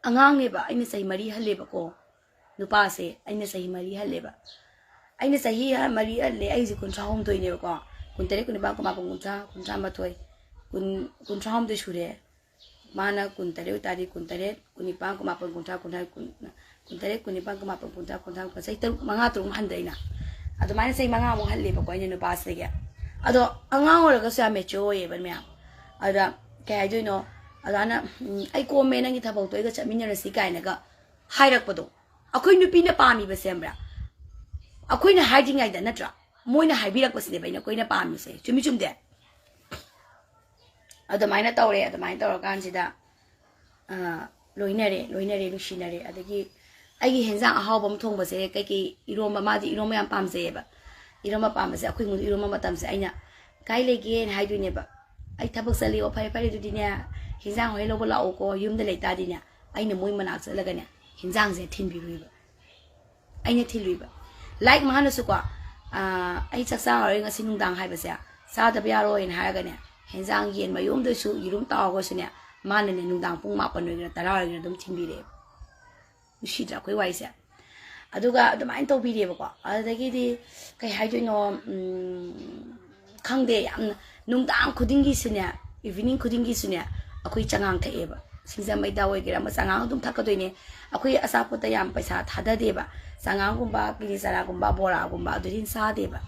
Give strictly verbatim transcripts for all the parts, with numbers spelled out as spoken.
ꯑꯉꯥꯡꯅꯦꯕ, ꯑꯩꯅ ꯆꯍꯤ ꯃꯔꯤ ꯍꯜꯂꯦꯕꯀꯣ꯫ ꯅꯨꯄꯥꯁꯦ ꯑꯩꯅ ꯆꯍꯤ ꯃꯔꯤ ꯍꯜꯂꯦꯕ꯫ ꯑꯩꯅ ꯆꯍꯤ ꯍ-, ꯃꯔꯤ ꯍꯜꯂꯦ, ꯑꯩꯁꯦ ꯀꯨꯟꯊ꯭ꯔꯥ ꯍꯨꯝꯗꯣꯏꯅꯦꯕꯀꯣ꯫ ꯀꯨꯟꯇꯔꯦꯠ, ꯀꯨꯟꯅꯤꯄꯥꯟ, ꯀꯨꯟꯃꯥꯄꯟ, ꯀꯨꯟꯊ꯭ꯔꯥ, ꯀꯨꯟꯊ꯭ꯔꯥ ꯃꯥꯊꯣꯏ, ꯀꯨꯟ, ꯀꯨꯟꯊ꯭ꯔꯥ ꯍꯨꯝꯗꯣꯏ ꯁꯨꯔꯦ꯫ ꯃꯥꯅ ꯀꯨꯟꯇꯔꯦꯠ ꯑꯣꯏꯇꯥꯔꯗꯤ ꯀꯨꯟꯇꯔꯦꯠ, ꯀꯨꯟꯅꯤꯄꯥꯟ, ꯀꯨꯟꯃꯥꯄꯟ, ꯀꯨꯟꯊ꯭ꯔꯥ, ꯀꯨꯟꯊ꯭ꯔꯥ, ꯀꯨꯟ, ꯀꯨꯟꯇꯔꯦꯠ, ꯀꯨꯟꯅꯤꯄꯥꯟ, ꯀꯨꯟꯃꯥꯄꯟ, ꯀꯨꯟꯊ꯭ꯔꯥ, ꯀꯨꯟꯊ꯭ꯔꯥ, ꯆꯍꯤ ꯇꯔꯨꯛ, ꯃꯉꯥ, ꯇꯔꯨꯛ ꯍꯟꯗ꯭ꯔꯦ ꯑꯩꯅ꯫ ꯑꯗꯨꯃꯥꯏꯅ ꯆꯍꯤ ꯃꯉꯥꯃꯨꯛ ꯍꯜꯂꯦꯕꯀꯣ ꯑꯩꯅ ꯅꯨꯄꯥꯁꯤꯗꯒꯤ꯫ ꯑꯗꯣ ꯑꯉꯥꯡ ꯑꯣꯏꯔꯒꯁꯨ ꯌꯥꯝ mature ꯑꯣꯏꯌꯦꯕ ꯃꯌꯥꯝ꯫ ꯑꯗ ꯀꯩ ꯍꯥꯏꯗꯣꯏꯅꯣ, ꯑꯗꯨꯃꯥꯏꯅ, "ꯎꯝ, ꯑꯩ ꯀꯣꯝꯃꯦ, ꯅꯪꯒꯤ ꯊꯕꯛꯇꯣ ꯑꯩꯒ ꯆꯠꯃꯤꯟꯅꯔꯁꯤ" ꯀꯥꯏꯅꯒ ꯍꯥꯏꯔꯛꯄꯗꯣ꯫ ꯑꯩꯈꯣꯏ ꯅꯨꯄꯤꯅ ꯄꯥꯝꯃꯤꯕꯁꯦ ꯈꯪꯕ꯭ꯔꯥ? ꯑꯩꯈꯣꯏꯅ ꯍꯥꯏꯗ꯭ꯔꯤꯉꯩꯗ ꯅꯠꯇ꯭ꯔꯥ? ꯃꯣꯏꯅ ꯍꯥꯏꯕꯤꯔꯛꯄꯁꯤꯅꯦꯕ ꯑꯩꯅ, ꯑꯩꯈꯣꯏꯅ ꯄꯥꯝꯃꯤꯁꯦ꯫ ꯆꯨꯝꯃꯤ ꯆꯨꯝꯗꯦ? ꯑꯗꯨꯃꯥꯏꯅ ꯇꯧꯔꯦ꯫ ꯑꯗꯨꯃꯥꯏꯅ ꯇꯧꯔꯀꯥꯟꯁꯤꯗ, ꯑ, ꯂꯣꯏꯅꯔꯦ, ꯂꯣꯏꯅꯔꯦ, ꯅꯨꯡꯁꯤꯅꯔꯦ꯫ ꯑꯗꯒꯤ ꯑꯩꯒꯤ ꯍꯦꯟꯖꯥꯡ ꯑꯍꯥꯎꯕ ꯑꯃ ꯊꯣꯡꯕꯁꯦ, ꯀꯩꯀꯩ ꯏꯔꯣꯝꯕ, ꯃꯥꯗꯤ ꯏꯔꯣꯝꯕ ꯌꯥꯝ ꯄꯥꯝꯖꯩꯌꯦꯕ꯫ ꯏꯔꯣꯝꯕ ꯄꯥꯝꯕꯁꯦ ꯑꯩꯈꯣꯏ ꯏꯃꯨꯡꯗ ꯏꯔꯣꯝꯕ ꯃꯇꯝꯁꯦ ꯑꯩꯅ, "ꯀꯥꯏ ꯂꯩꯒꯦꯅ?" ꯍꯥꯏꯗꯣꯏꯅꯦꯕ꯫ "ꯑꯩ ꯊꯕꯛ ꯆꯠꯂꯤ"꯫ "ꯑꯣ, ꯐꯔꯦ, ꯐꯔꯦ, ꯑꯗꯨꯗꯤꯅꯦ, ꯍꯦꯟꯖꯥꯡ ꯍꯣꯔꯦꯟ ꯂꯧꯕ ꯂꯥꯛꯑꯣꯀꯣ"꯫ ꯌꯨꯝꯗ ꯂꯩꯇꯥꯗꯤꯅꯦ, ꯑꯩꯅ ꯃꯣꯏ ꯃꯅꯥꯛ ꯆꯠꯂꯒꯅꯦ, ꯍꯦꯟꯖꯥꯡꯁꯦ ꯊꯤꯟꯕꯤꯔꯨꯏꯕ꯫ ꯑꯩꯅ ꯊꯤꯜꯂꯨꯏꯕ꯫ Like ꯃꯥꯅꯁꯨꯀꯣ, ꯑ, "ꯑꯩ ꯆꯥꯛ ꯆꯥꯔꯔꯣꯏ ꯉꯁꯤ ꯅꯨꯡꯗꯥꯡ" ꯍꯥꯏꯕꯁꯦ, ꯆꯥꯗꯕ ꯌꯥꯔꯣꯏꯅ ꯍꯥꯏꯔꯒꯅꯦ, ꯍꯦꯟꯖꯥꯡ ꯌꯦꯟ ꯃꯌꯣꯝꯗꯁꯨ, ꯌꯦꯔꯨꯝ ꯇꯥꯎꯔꯒꯁꯨꯅꯦ, ꯃꯥꯅꯅꯦ ꯅꯨꯡꯗꯥꯡ ꯄꯨꯡ ꯃꯥꯄꯟ ꯑꯣꯏꯒꯦꯔꯥ, ꯇꯔꯥ ꯑꯣꯏꯒꯦꯔꯥ ꯑꯗꯨꯝ ꯊꯤꯟꯕꯤꯔꯛꯑꯦꯕ꯫ ꯅꯨꯡꯁꯤꯗ꯭ꯔꯥ ꯑꯩꯈꯣꯏ ꯋꯥꯔꯤꯁꯦ? ꯑꯗꯨꯒ ꯑꯗꯨꯃꯥꯏꯅ ꯇꯧꯕꯤꯔꯦꯕꯀꯣ꯫ ꯑꯗꯨꯗꯒꯤꯗꯤ ꯀꯩ ꯍꯥꯏꯗꯣꯏꯅꯣ, ꯎꯝ, ꯈꯪꯗꯦ, ꯌꯥꯝꯅ ꯅꯨꯡꯗꯥꯡ ꯈꯨꯗꯤꯡꯒꯤꯁꯨꯅꯦ, evening ꯈꯨꯗꯤꯡꯒꯤꯁꯨꯅꯦ, ꯑꯩꯈꯣꯏ ꯆꯉꯥꯡ ꯊꯛꯑꯦꯕ꯫ ꯁꯤꯡꯖꯃꯩꯗ ꯑꯣꯏꯒꯦꯔꯥ ꯑꯃ, ꯆꯉꯥꯡ ꯑꯗꯨꯝ ꯊꯛꯀꯗꯣꯏꯅꯦ꯫ ꯑꯩꯈꯣꯏ ꯑꯆꯥꯄꯣꯠꯇ ꯌꯥꯝ ꯄꯩꯁꯥ ꯊꯥꯗꯗꯦꯕ꯫ ꯆꯉꯥꯡꯒꯨꯝꯕ, ꯀꯤꯂꯤ ꯆꯅꯥꯒꯨꯝꯕ, ꯕꯣꯔꯥꯒꯨꯝꯕ ꯑꯗꯨꯗꯤ ꯆꯥꯗꯦꯕ꯫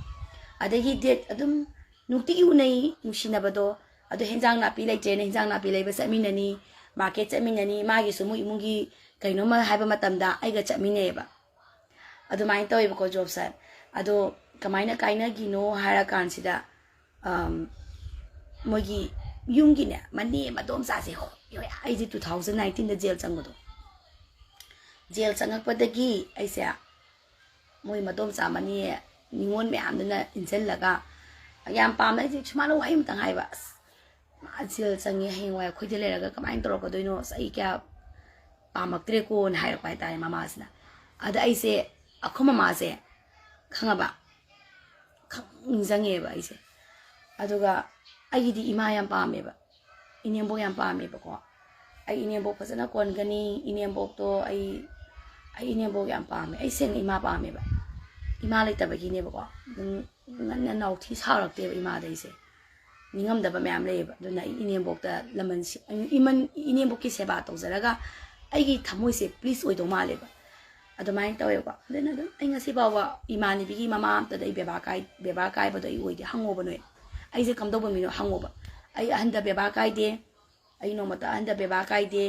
ꯑꯗꯒꯤ date ꯑꯗꯨꯝ ꯅꯨꯡꯇꯤꯒꯤ ꯎꯅꯩ, ꯅꯨꯡꯁꯤꯅꯕꯗꯣ꯫ ꯑꯗꯣ ꯍꯦꯟꯖꯥꯡ ꯅꯥꯄꯤ ꯂꯩꯇ꯭ꯔꯦꯅ ꯍꯦꯟꯖꯥꯡ ꯅꯥꯄꯤ ꯂꯩꯕ ꯆꯠꯃꯤꯟꯅꯅꯤ, market ꯆꯠꯃꯤꯟꯅꯅꯤ, ꯃꯥꯒꯤꯁꯨ ꯃꯣꯏ ꯏꯃꯨꯡꯒꯤ ꯀꯩꯅꯣꯝꯃ ꯍꯥꯏꯕ ꯃꯇꯝꯗ ꯑꯩꯒ ꯆꯠꯃꯤꯟꯅꯩꯌꯦꯕ꯫ ꯑꯗꯨꯃꯥꯏꯅ ꯇꯧꯋꯦꯕꯀꯣ ꯖꯣꯕꯁꯦ꯫ ꯑꯗꯣ ꯀꯃꯥꯏꯅ ꯀꯥꯏꯅꯈꯤꯅꯣ ꯍꯥꯏꯔꯀꯥꯟꯁꯤꯗ, ꯑꯝ, ꯃꯣꯏꯒꯤ ꯌꯨꯝꯒꯤꯅꯦ, ꯃꯅꯦ ꯃꯗꯣꯝꯆꯥꯁꯦ, ꯍꯣ-, ꯑꯩꯁꯦ two thousand nineteenꯗ jail ꯆꯪꯕꯗꯣ꯫ Jail ꯆꯪꯉꯛꯄꯗꯒꯤ ꯑꯩꯁꯦ ꯃꯣꯏ ꯃꯗꯣꯝꯆꯥ ꯃꯅꯦ ꯅꯤꯉꯣꯜ ꯃꯌꯥꯝꯗꯨꯅ ꯏꯟꯁꯤꯜꯂꯒ ꯌꯥꯝ ꯄꯥꯝꯅ, ꯑꯩꯁꯦ ꯁꯨꯃꯥꯏꯅ ꯋꯥꯍꯩ ꯑꯃꯇꯪ ꯍꯥꯏꯕ, "ꯑꯁ, ꯃꯥ jail ꯆꯪꯉꯦ, ꯍꯌꯦꯡꯋꯥꯏ ꯑꯩꯈꯣꯏꯗ ꯂꯩꯔꯒ ꯀꯃꯥꯏꯅ ꯇꯧꯔꯛꯀꯗꯣꯏꯅꯣ? ꯑꯁ, ꯑꯩ ꯀꯌꯥ ꯄꯥꯝꯃꯛꯇ꯭ꯔꯦꯀꯣꯅ" ꯍꯥꯏꯔꯛꯄ ꯍꯥꯏꯇꯥꯔꯦ ꯃꯃꯥꯁꯤꯅ꯫ ꯑꯗ ꯑꯩꯁꯦ, ꯑꯩꯈꯣꯏ ꯃꯃꯥꯁꯦ ꯈꯪꯉꯕ? ꯈꯪ ꯅꯤꯡꯁꯤꯡꯉꯦꯕ ꯑꯩꯁꯦ꯫ ꯑꯗꯨꯒ ꯑꯩꯒꯤꯗꯤ ꯏꯃꯥ ꯌꯥꯝ ꯄꯥꯝꯃꯦꯕ, ꯏꯅꯦꯝꯕꯣꯛ ꯌꯥꯝ ꯄꯥꯝꯃꯦꯕꯀꯣ꯫ ꯑꯩ ꯏꯅꯦꯝꯕꯣꯛ ꯐꯖꯅ ꯀꯣꯟꯒꯅꯤ꯫ ꯏꯅꯦꯝꯕꯣꯛꯇꯣ ꯑꯩ ꯑꯩ ꯏꯅꯦꯝꯕꯣꯛ ꯌꯥꯝ ꯄꯥꯝꯃꯦ꯫ ꯑꯩ ꯁꯦꯡꯅ ꯏꯃꯥ ꯄꯥꯝꯃꯦꯕ꯫ ꯏꯃꯥ ꯂꯩꯇꯕꯒꯤꯅꯦꯕꯀꯣ꯫ ꯑꯗꯨꯝ ꯉꯟꯅ ꯅꯥꯎꯊꯤ ꯁꯥꯎꯔꯛꯇꯦꯕ ꯏꯃꯥꯗ ꯑꯩꯁꯦ꯫ ꯅꯤꯡꯉꯝꯗꯕ ꯃꯌꯥꯝ ꯂꯩꯌꯦꯕ꯫ ꯑꯗꯨꯅ ꯑꯩ ꯏꯅꯦꯝꯕꯣꯛꯇ ꯂꯃꯟ ꯁꯤ-, ꯏꯃꯟ-, ꯏꯅꯦꯝꯕꯣꯛꯀꯤ ꯁꯦꯕꯥ ꯇꯧꯖꯔꯒ ꯑꯩꯒꯤ ꯊꯃꯣꯏꯁꯦ please ꯑꯣꯏꯗꯧ ꯃꯥꯜꯂꯦꯕ꯫ ꯑꯗꯨꯃꯥꯏꯅ ꯇꯧꯋꯦꯕꯀꯣ꯫ ꯑꯗꯨꯅ ꯑꯗꯨꯝ ꯑꯩ ꯉꯁꯤ ꯐꯥꯎꯕ ꯏꯃꯥꯟꯅꯕꯤꯒꯤ ꯃꯃꯥ ꯑꯝꯇꯗ ꯑꯩ ꯕꯦꯕꯥꯔ ꯀꯥꯏ-, ꯕꯦꯕꯥꯔ ꯀꯥꯏꯕꯗꯣ ꯑꯩ ꯑꯣꯏꯗꯦ꯫ ꯍꯪꯉꯣꯕ ꯅꯣꯏ꯫ ꯑꯩꯁꯦ ꯀꯝꯗꯧꯕ ꯃꯤꯅꯣ ꯍꯪꯉꯣꯕ꯫ ꯑꯩ ꯑꯍꯟꯗ ꯕꯦꯕꯥꯔ ꯀꯥꯏꯗꯦ꯫ ꯑꯩ ꯅꯣꯡꯃꯇ ꯑꯍꯟꯗ ꯕꯦꯕꯥꯔ ꯀꯥꯏꯗꯦ꯫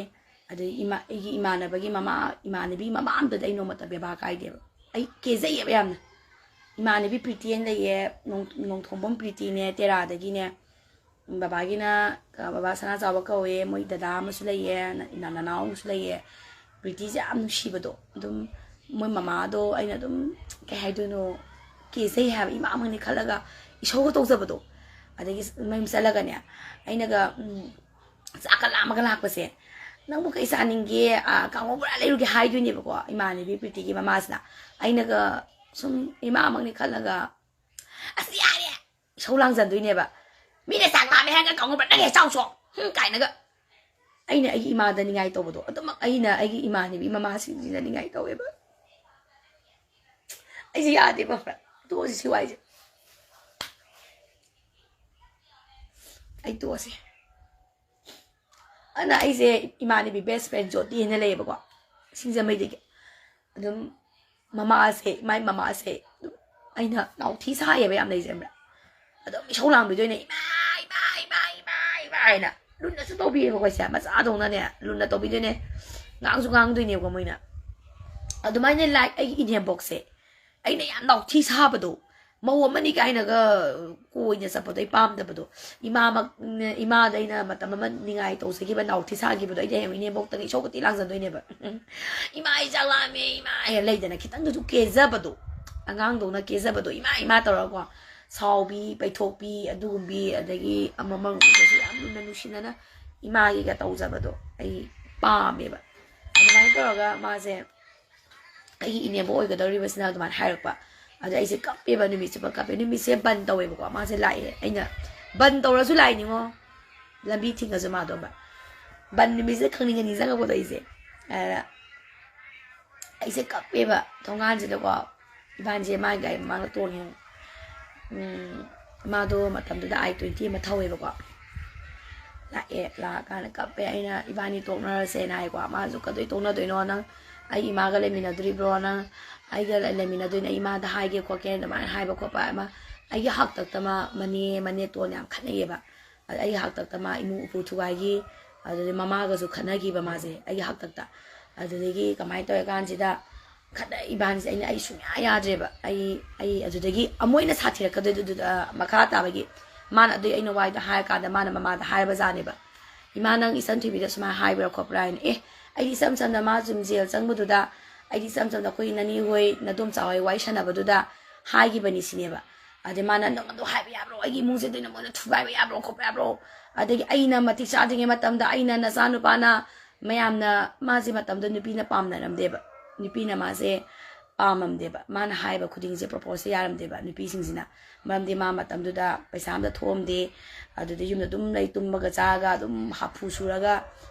ꯑꯗꯩ ꯏꯃꯥ-, ꯑꯩꯒꯤ ꯏꯃꯥꯟꯅꯕꯒꯤ ꯃꯃꯥ, ꯏꯃꯥꯟꯅꯕꯤ ꯃꯃꯥ ꯑꯝꯇꯗ ꯑꯩ ꯅꯣꯡꯃꯇ ꯕꯦꯕꯥꯔ ꯀꯥꯏꯗꯦꯕ꯫ ꯑꯩ ꯀꯦꯖꯩꯌꯦꯕ ꯌꯥꯝꯅ꯫ ꯏꯃꯥꯟꯅꯕꯤ ꯄ꯭ꯔꯤꯇꯤ ꯑꯅ ꯂꯩꯌꯦ, ꯅꯣꯡ-, ꯅꯣꯡꯊꯣꯡꯕꯝ ꯄ꯭ꯔꯤꯇꯤꯅꯦ, ꯇꯦꯔꯥꯗꯒꯤꯅꯦ꯫ ꯕꯕꯥꯒꯤꯅ, ꯑ, ꯕꯕꯥ ꯁꯅꯥ ꯆꯥꯎꯕ ꯀꯧꯋꯦ, ꯃꯣꯏ ꯗꯗꯥ ꯑꯃꯁꯨ ꯂꯩꯌꯦ, ꯅ-, ꯏꯅꯥ-, ꯅꯅꯥꯎ ꯑꯃꯁꯨ ꯂꯩꯌꯦ꯫ ꯄ꯭ꯔꯤꯇꯤꯁꯦ ꯌꯥꯝ ꯅꯨꯡꯁꯤꯕꯗꯣ꯫ ꯑꯗꯨꯝ ꯃꯣꯏ ꯃꯃꯥꯗꯣ ꯑꯩꯅ ꯑꯗꯨꯝ, ꯀꯩ ꯍꯥꯏꯗꯣꯏꯅꯣ, ꯀꯦꯖꯩ ꯍꯥꯏꯕ, ꯏꯃꯥꯃꯛꯅꯤ ꯈꯜꯂꯒ ꯏꯁꯧꯒ ꯇꯧꯖꯕꯗꯣ꯫ ꯑꯗꯒꯤ ꯃꯌꯨꯝ ꯆꯠꯂꯒꯅꯦ, ꯑꯩꯅꯒ, ꯎꯝ, ꯆꯥꯛꯀ ꯂꯥꯝꯃꯒ ꯂꯥꯛꯄꯁꯦ, "ꯅꯪꯕꯨ ꯀꯩ ꯆꯥꯅꯤꯡꯒꯦ? ꯑ, ꯀꯥꯡꯉꯧ ꯕꯣꯔꯥ ꯂꯩꯔꯨꯒꯦ" ꯍꯥꯏꯗꯣꯏꯅꯦꯕꯀꯣ, ꯏꯃꯥꯟꯅꯕꯤ ꯄ꯭ꯔꯤꯇꯤꯒꯤ ꯃꯃꯥꯁꯤꯅ꯫ ꯑꯩꯅꯒ ꯁꯨꯝ ꯏꯃꯥꯃꯛꯅꯤ ꯈꯜꯂꯒ, "ꯑꯁ, ꯌꯥꯔꯦ!" ꯏꯁꯧ ꯂꯥꯡꯖꯟꯗꯣꯏꯅꯦꯕ꯫ "ꯃꯤꯅ ꯆꯥꯛ ꯂꯥꯝꯃꯦ ꯍꯥꯏꯔꯒ ꯀꯥꯡꯉꯧ ꯕꯣꯔꯥ ꯅꯪ ꯍꯦꯛ ꯆꯥꯎ ꯆꯣ!" ꯍꯨꯝ, ꯀꯥꯏꯅꯒ꯫ ꯑꯩꯅ ꯑꯩꯒꯤ ꯏꯃꯥꯗ ꯅꯤꯡꯉꯥꯏ ꯇꯧꯕꯗꯣ ꯑꯗꯨꯃꯛ ꯑꯩꯅ ꯑꯩꯒꯤ ꯏꯃꯥꯟꯅꯕꯤ ꯃꯃꯥꯁꯤꯡꯁꯤꯗ ꯅꯤꯡꯉꯥꯏ ꯇꯧꯋꯦꯕ꯫ ꯑꯩꯁꯦ ꯌꯥꯗꯦꯕ, ꯈꯪꯕ꯭ꯔꯥ? ꯇꯣꯛꯑꯁꯤ ꯁꯤ ꯋꯥꯏꯁꯦ꯫ ꯑꯩ ꯇꯣꯛꯑꯁꯤ꯫ ꯑꯗꯨꯅ ꯑꯩꯁꯦ ꯏꯃꯥꯟꯅꯕꯤ best friend ꯖꯣꯇꯤ ꯍꯥꯏꯅ ꯂꯩꯌꯦꯕꯀꯣ, ꯁꯤꯡꯖꯃꯩꯗꯒꯤ꯫ ꯑꯗꯨꯝ ꯃꯃꯥꯁꯦ, ꯃꯥꯏ ꯃꯃꯥꯁꯦ ꯑꯗꯨꯝ ꯑꯩꯅ ꯅꯥꯎꯊꯤ ꯁꯥꯏꯌꯦꯕ ꯌꯥꯝ ꯂꯩꯖꯕ꯭ꯔꯥ꯫ ꯑꯗꯨꯝ ꯏꯁꯧ ꯂꯥꯡꯕꯤꯗꯣꯏꯅꯦ, "ꯏꯃꯥ, ꯏꯃꯥ, ꯏꯃꯥ, ꯏꯃꯥ, ꯏꯃꯥ" ꯍꯥꯏꯅ꯫ ꯂꯨꯟꯅꯁꯨ ꯇꯧꯕꯤꯌꯦꯕꯀꯣ ꯑꯩꯁꯦ, ꯃꯆꯥꯗꯧꯅꯅꯦ ꯂꯨꯟꯅ ꯇꯧꯕꯤꯗꯣꯏꯅꯦ, ꯉꯥꯡꯁꯨ ꯉꯥꯡꯗꯣꯏꯅꯦꯕꯀꯣ ꯃꯣꯏꯅ꯫ ꯑꯗꯨꯃꯥꯏꯅ, like, ꯑꯩꯒꯤ ꯏꯅꯦꯝꯕꯣꯛꯁꯦ ꯑꯩꯅ ꯌꯥꯝ ꯅꯥꯎꯊꯤ ꯁꯥꯕꯗꯣ, ꯃꯧ ꯑꯃꯅꯤ ꯀꯥꯏꯅꯒ ꯀꯣꯏꯅ ꯆꯠꯄꯗꯣ ꯑꯩ ꯄꯥꯝꯗꯕꯗꯣ꯫ ꯏꯃꯥꯃꯛ-, ꯏꯃꯥꯗ ꯑꯩꯅ ꯃꯇꯝ ꯑꯃ ꯅꯤꯡꯉꯥꯏ ꯇꯧꯖꯈꯤꯕ, ꯅꯥꯎꯊꯤ ꯁꯥꯈꯤꯕꯗꯣ, ꯑꯩꯗꯤ ꯍꯌꯦꯡ ꯏꯅꯦꯝꯕꯣꯛꯇꯒ ꯏꯁꯧꯒ ꯊꯤ ꯂꯥꯡꯖꯟꯗꯣꯏꯅꯦꯕ꯫ "ꯏꯃꯥ, ꯑꯩ ꯆꯥꯛ ꯂꯥꯝꯃꯦ, ꯏꯃꯥ" ꯍꯥꯏꯅ ꯂꯩꯗꯅ, ꯈꯤꯇꯪꯗꯁꯨ ꯀꯦꯖꯕꯗꯣ, ꯑꯉꯥꯡꯗꯧꯅ ꯀꯦꯖꯕꯗꯣ, "ꯏꯃꯥ, ꯏꯃꯥ" ꯇꯧꯔꯒꯀꯣ, ꯁꯥꯎꯕꯤ, ꯄꯩꯊꯣꯛꯄꯤ, ꯑꯗꯨꯒꯨꯝꯕꯤ, ꯑꯗꯒꯤ ꯑꯃꯃꯒꯨꯝꯕꯁꯨ ꯌꯥꯝ ꯂꯨꯅ ꯅꯨꯡꯁꯤꯅꯅ ꯏꯃꯥꯒꯤꯒ ꯇꯧꯖꯕꯗꯣ ꯑꯩ ꯄꯥꯝꯃꯦꯕ꯫ ꯑꯗꯨꯃꯥꯏꯅ ꯇꯧꯔꯒ ꯃꯥꯁꯦ ꯑꯩꯒꯤ ꯏꯅꯦꯝꯕꯣꯛ ꯑꯣꯏꯒꯗꯧꯔꯤꯕꯁꯤꯅ ꯑꯗꯨꯃꯥꯏꯅ ꯍꯥꯏꯔꯛꯄ꯫ ꯑꯗ ꯑꯩꯁꯦ ꯀꯞꯄꯦꯕ, ꯅꯨꯃꯤꯠ ꯆꯨꯞꯄ ꯀꯞꯄꯦ꯫ ꯅꯨꯃꯤꯠꯁꯦ ꯕꯟ ꯇꯧꯋꯦꯕꯀꯣ, ꯃꯥꯁꯦ ꯂꯥꯛꯑꯦ꯫ ꯑꯩꯅ ꯕꯟ ꯇꯧꯔꯁꯨ ꯂꯥꯛꯏꯅꯤꯉꯣ, ꯂꯝꯕꯤ ꯊꯤꯡꯉꯁꯨ ꯃꯥꯗꯣ꯫ ꯕꯟ ꯅꯨꯃꯤꯠꯁꯤꯗ ꯈꯪꯅꯤꯡꯉ ꯅꯤꯡꯁꯤꯡꯉꯛꯄꯗꯣ ꯑꯩꯁꯦ꯫ ꯑꯗ ꯑꯩꯁꯦ ꯀꯞꯄꯦꯕ ꯊꯣꯡꯒꯥꯟꯁꯤꯗꯀꯣ꯫ ꯏꯕꯥꯅꯤꯁꯦ ꯃꯥꯒꯤ ꯒꯥꯔꯤ ꯃꯃꯥꯡꯗ ꯇꯣꯡꯉꯦ꯫ ꯎꯝ, ꯃꯥꯗꯣ ꯃꯇꯝꯗꯨꯗ ꯑꯥꯏ ꯇ꯭ꯋꯦꯟꯇꯤ ꯑꯃ ꯊꯧꯋꯦꯕꯀꯣ꯫ ꯂꯥꯛꯑꯦ, ꯂꯥꯛꯑꯀꯥꯟꯗ ꯀꯞꯄꯦ꯫ ꯑꯩꯅ, "ꯏꯕꯥꯅꯤ ꯇꯣꯛꯅꯔꯁꯦꯅ" ꯍꯥꯏꯀꯣ꯫ ꯃꯥꯁꯨ, "ꯀꯗꯣꯏ ꯇꯣꯛꯅꯗꯣꯏꯅꯣ? ꯅꯪ ꯑꯩ ꯏꯃꯥꯒ ꯂꯩꯃꯤꯟꯅꯗꯣꯔꯤꯕ꯭ꯔꯣ? ꯅꯪ ꯑꯩꯒ ꯂꯩꯃꯤꯟꯅꯗꯣꯏꯅꯦ, ꯑꯩ ꯏꯃꯥꯗ ꯍꯥꯏꯒꯦ ꯈꯣꯠꯀꯦ" ꯑꯗꯨꯃꯥꯏꯅ ꯍꯥꯏꯕ ꯈꯣꯠꯄ ꯑꯃ꯫ ꯑꯩꯒꯤ ꯍꯥꯛꯇꯛꯇ ꯃꯥ ꯃꯅꯦ, ꯃꯅꯦꯇꯣꯟ ꯌꯥꯝ ꯈꯠꯅꯩꯌꯦꯕ꯫ ꯑꯗ ꯑꯩꯒꯤ ꯍꯥꯛꯇꯛꯇ ꯃꯥ ꯏꯃꯨꯡ ꯎꯄꯨ ꯊꯨꯒꯥꯏꯈꯤ, ꯑꯗꯨꯗꯒꯤ ꯃꯃꯥꯒꯁꯨ ꯈꯠꯅꯈꯤꯕ ꯃꯥꯁꯦ ꯑꯩꯒꯤ ꯍꯥꯛꯇꯛꯇ꯫ ꯑꯗꯨꯗꯒꯤ ꯀꯃꯥꯏꯅ ꯇꯧꯔꯀꯥꯟꯁꯤꯗ ꯈꯠꯅ ꯏꯕꯥꯅꯤꯁꯦ, ꯑꯩꯅ, "ꯑꯩ ꯁꯨꯡꯌꯥ ꯌꯥꯗ꯭ꯔꯦꯕ, ꯑꯩ, ꯑꯩ ꯑꯗꯨꯗꯒꯤ ꯑꯃꯨꯛ ꯍꯦꯟꯅ ꯁꯥꯊꯤꯔꯛꯀꯗꯣꯏꯗꯨ-, ꯑꯗꯨꯗ ꯃꯈꯥ ꯇꯥꯕꯒꯤ ꯃꯥꯅ ꯑꯗꯨꯏ ꯑꯩꯅ ꯋꯥꯏꯗꯣ ꯍꯥꯏꯔꯀꯥꯟꯗ ꯃꯥꯅ ꯃꯃꯥꯗ ꯍꯥꯏꯔꯕ ꯖꯥꯠꯅꯦꯕ꯫ "ꯏꯃꯥ, ꯅꯪ ꯏꯆꯟ ꯊꯣꯏꯕꯤꯗ ꯁꯨꯃꯥꯏꯅ ꯍꯥꯏꯕ꯭ꯔꯥ ꯈꯣꯠꯄ꯭ꯔꯥ?" ꯍꯥꯏꯅ꯫ "ꯑꯦ, ꯑꯩꯗꯤ ꯏꯆꯝ ꯆꯝꯅ ꯃꯥ ꯁꯨꯝ ꯖꯦꯜ ꯆꯪꯕꯗꯨꯗ ꯑꯩꯗꯤ ꯏꯆꯝ ꯆꯝꯅ ꯑꯩꯈꯣꯏ ꯅꯅꯦ ꯍꯣꯏ, ꯅꯗꯣꯝꯆꯥ ꯍꯣꯏ ꯋꯥꯔꯤ ꯁꯥꯟꯅꯕꯗꯨꯗ ꯍꯥꯏꯈꯤꯕꯅꯤ" ꯁꯤꯅꯦꯕ꯫ ꯑꯗꯩ ꯃꯥꯅ, "ꯅꯪ ꯑꯗꯨ ꯍꯥꯏꯕ ꯌꯥꯕ꯭ꯔꯣ? ꯑꯩꯒꯤ ꯏꯃꯨꯡꯁꯦ ꯑꯗꯨꯅ ꯃꯣꯏꯅ ꯊꯨꯒꯥꯏꯕ ꯌꯥꯕ꯭ꯔꯣ ꯈꯣꯠꯄ ꯌꯥꯕ꯭ꯔꯣ? ꯑꯗꯒꯤ ꯑꯩꯅ ꯃꯇꯤꯛ ꯆꯥꯗ꯭ꯔꯤꯉꯩ ꯃꯇꯝꯗ ꯑꯩꯅ ꯅꯆꯥꯅꯨꯄꯥꯅ ꯃꯌꯥꯝꯅ" ꯃꯥꯁꯦ ꯃꯇꯝꯗ ꯅꯨꯄꯤꯅ ꯄꯥꯝꯅꯔꯝꯗꯦꯕ, ꯅꯨꯄꯤꯅ ꯃꯥꯁꯦ ꯄꯥꯝꯃꯝꯗꯦꯕ꯫ ꯃꯥꯅ ꯍꯥꯏꯕ ꯈꯨꯗꯤꯡꯁꯦ ꯄ꯭ꯔꯣꯄꯣꯁꯁꯦ ꯌꯥꯔꯝꯗꯦꯕ ꯅꯨꯄꯤꯁꯤꯡꯁꯤꯅ꯫ ꯃꯔꯝꯗꯤ ꯃꯥ ꯃꯇꯝꯗꯨꯗ ꯄꯩꯁꯥ ꯑꯝꯇ ꯊꯣꯛꯑꯝꯗꯦ꯫ ꯑꯗꯨꯗ ꯌꯨꯝꯗ ꯑꯗꯨꯝ ꯂꯩ, ꯇꯨꯝꯕꯒ ꯆꯥꯔꯒ ꯑꯗꯨꯝ ꯍꯥꯐꯨ ꯁꯨꯔꯒ,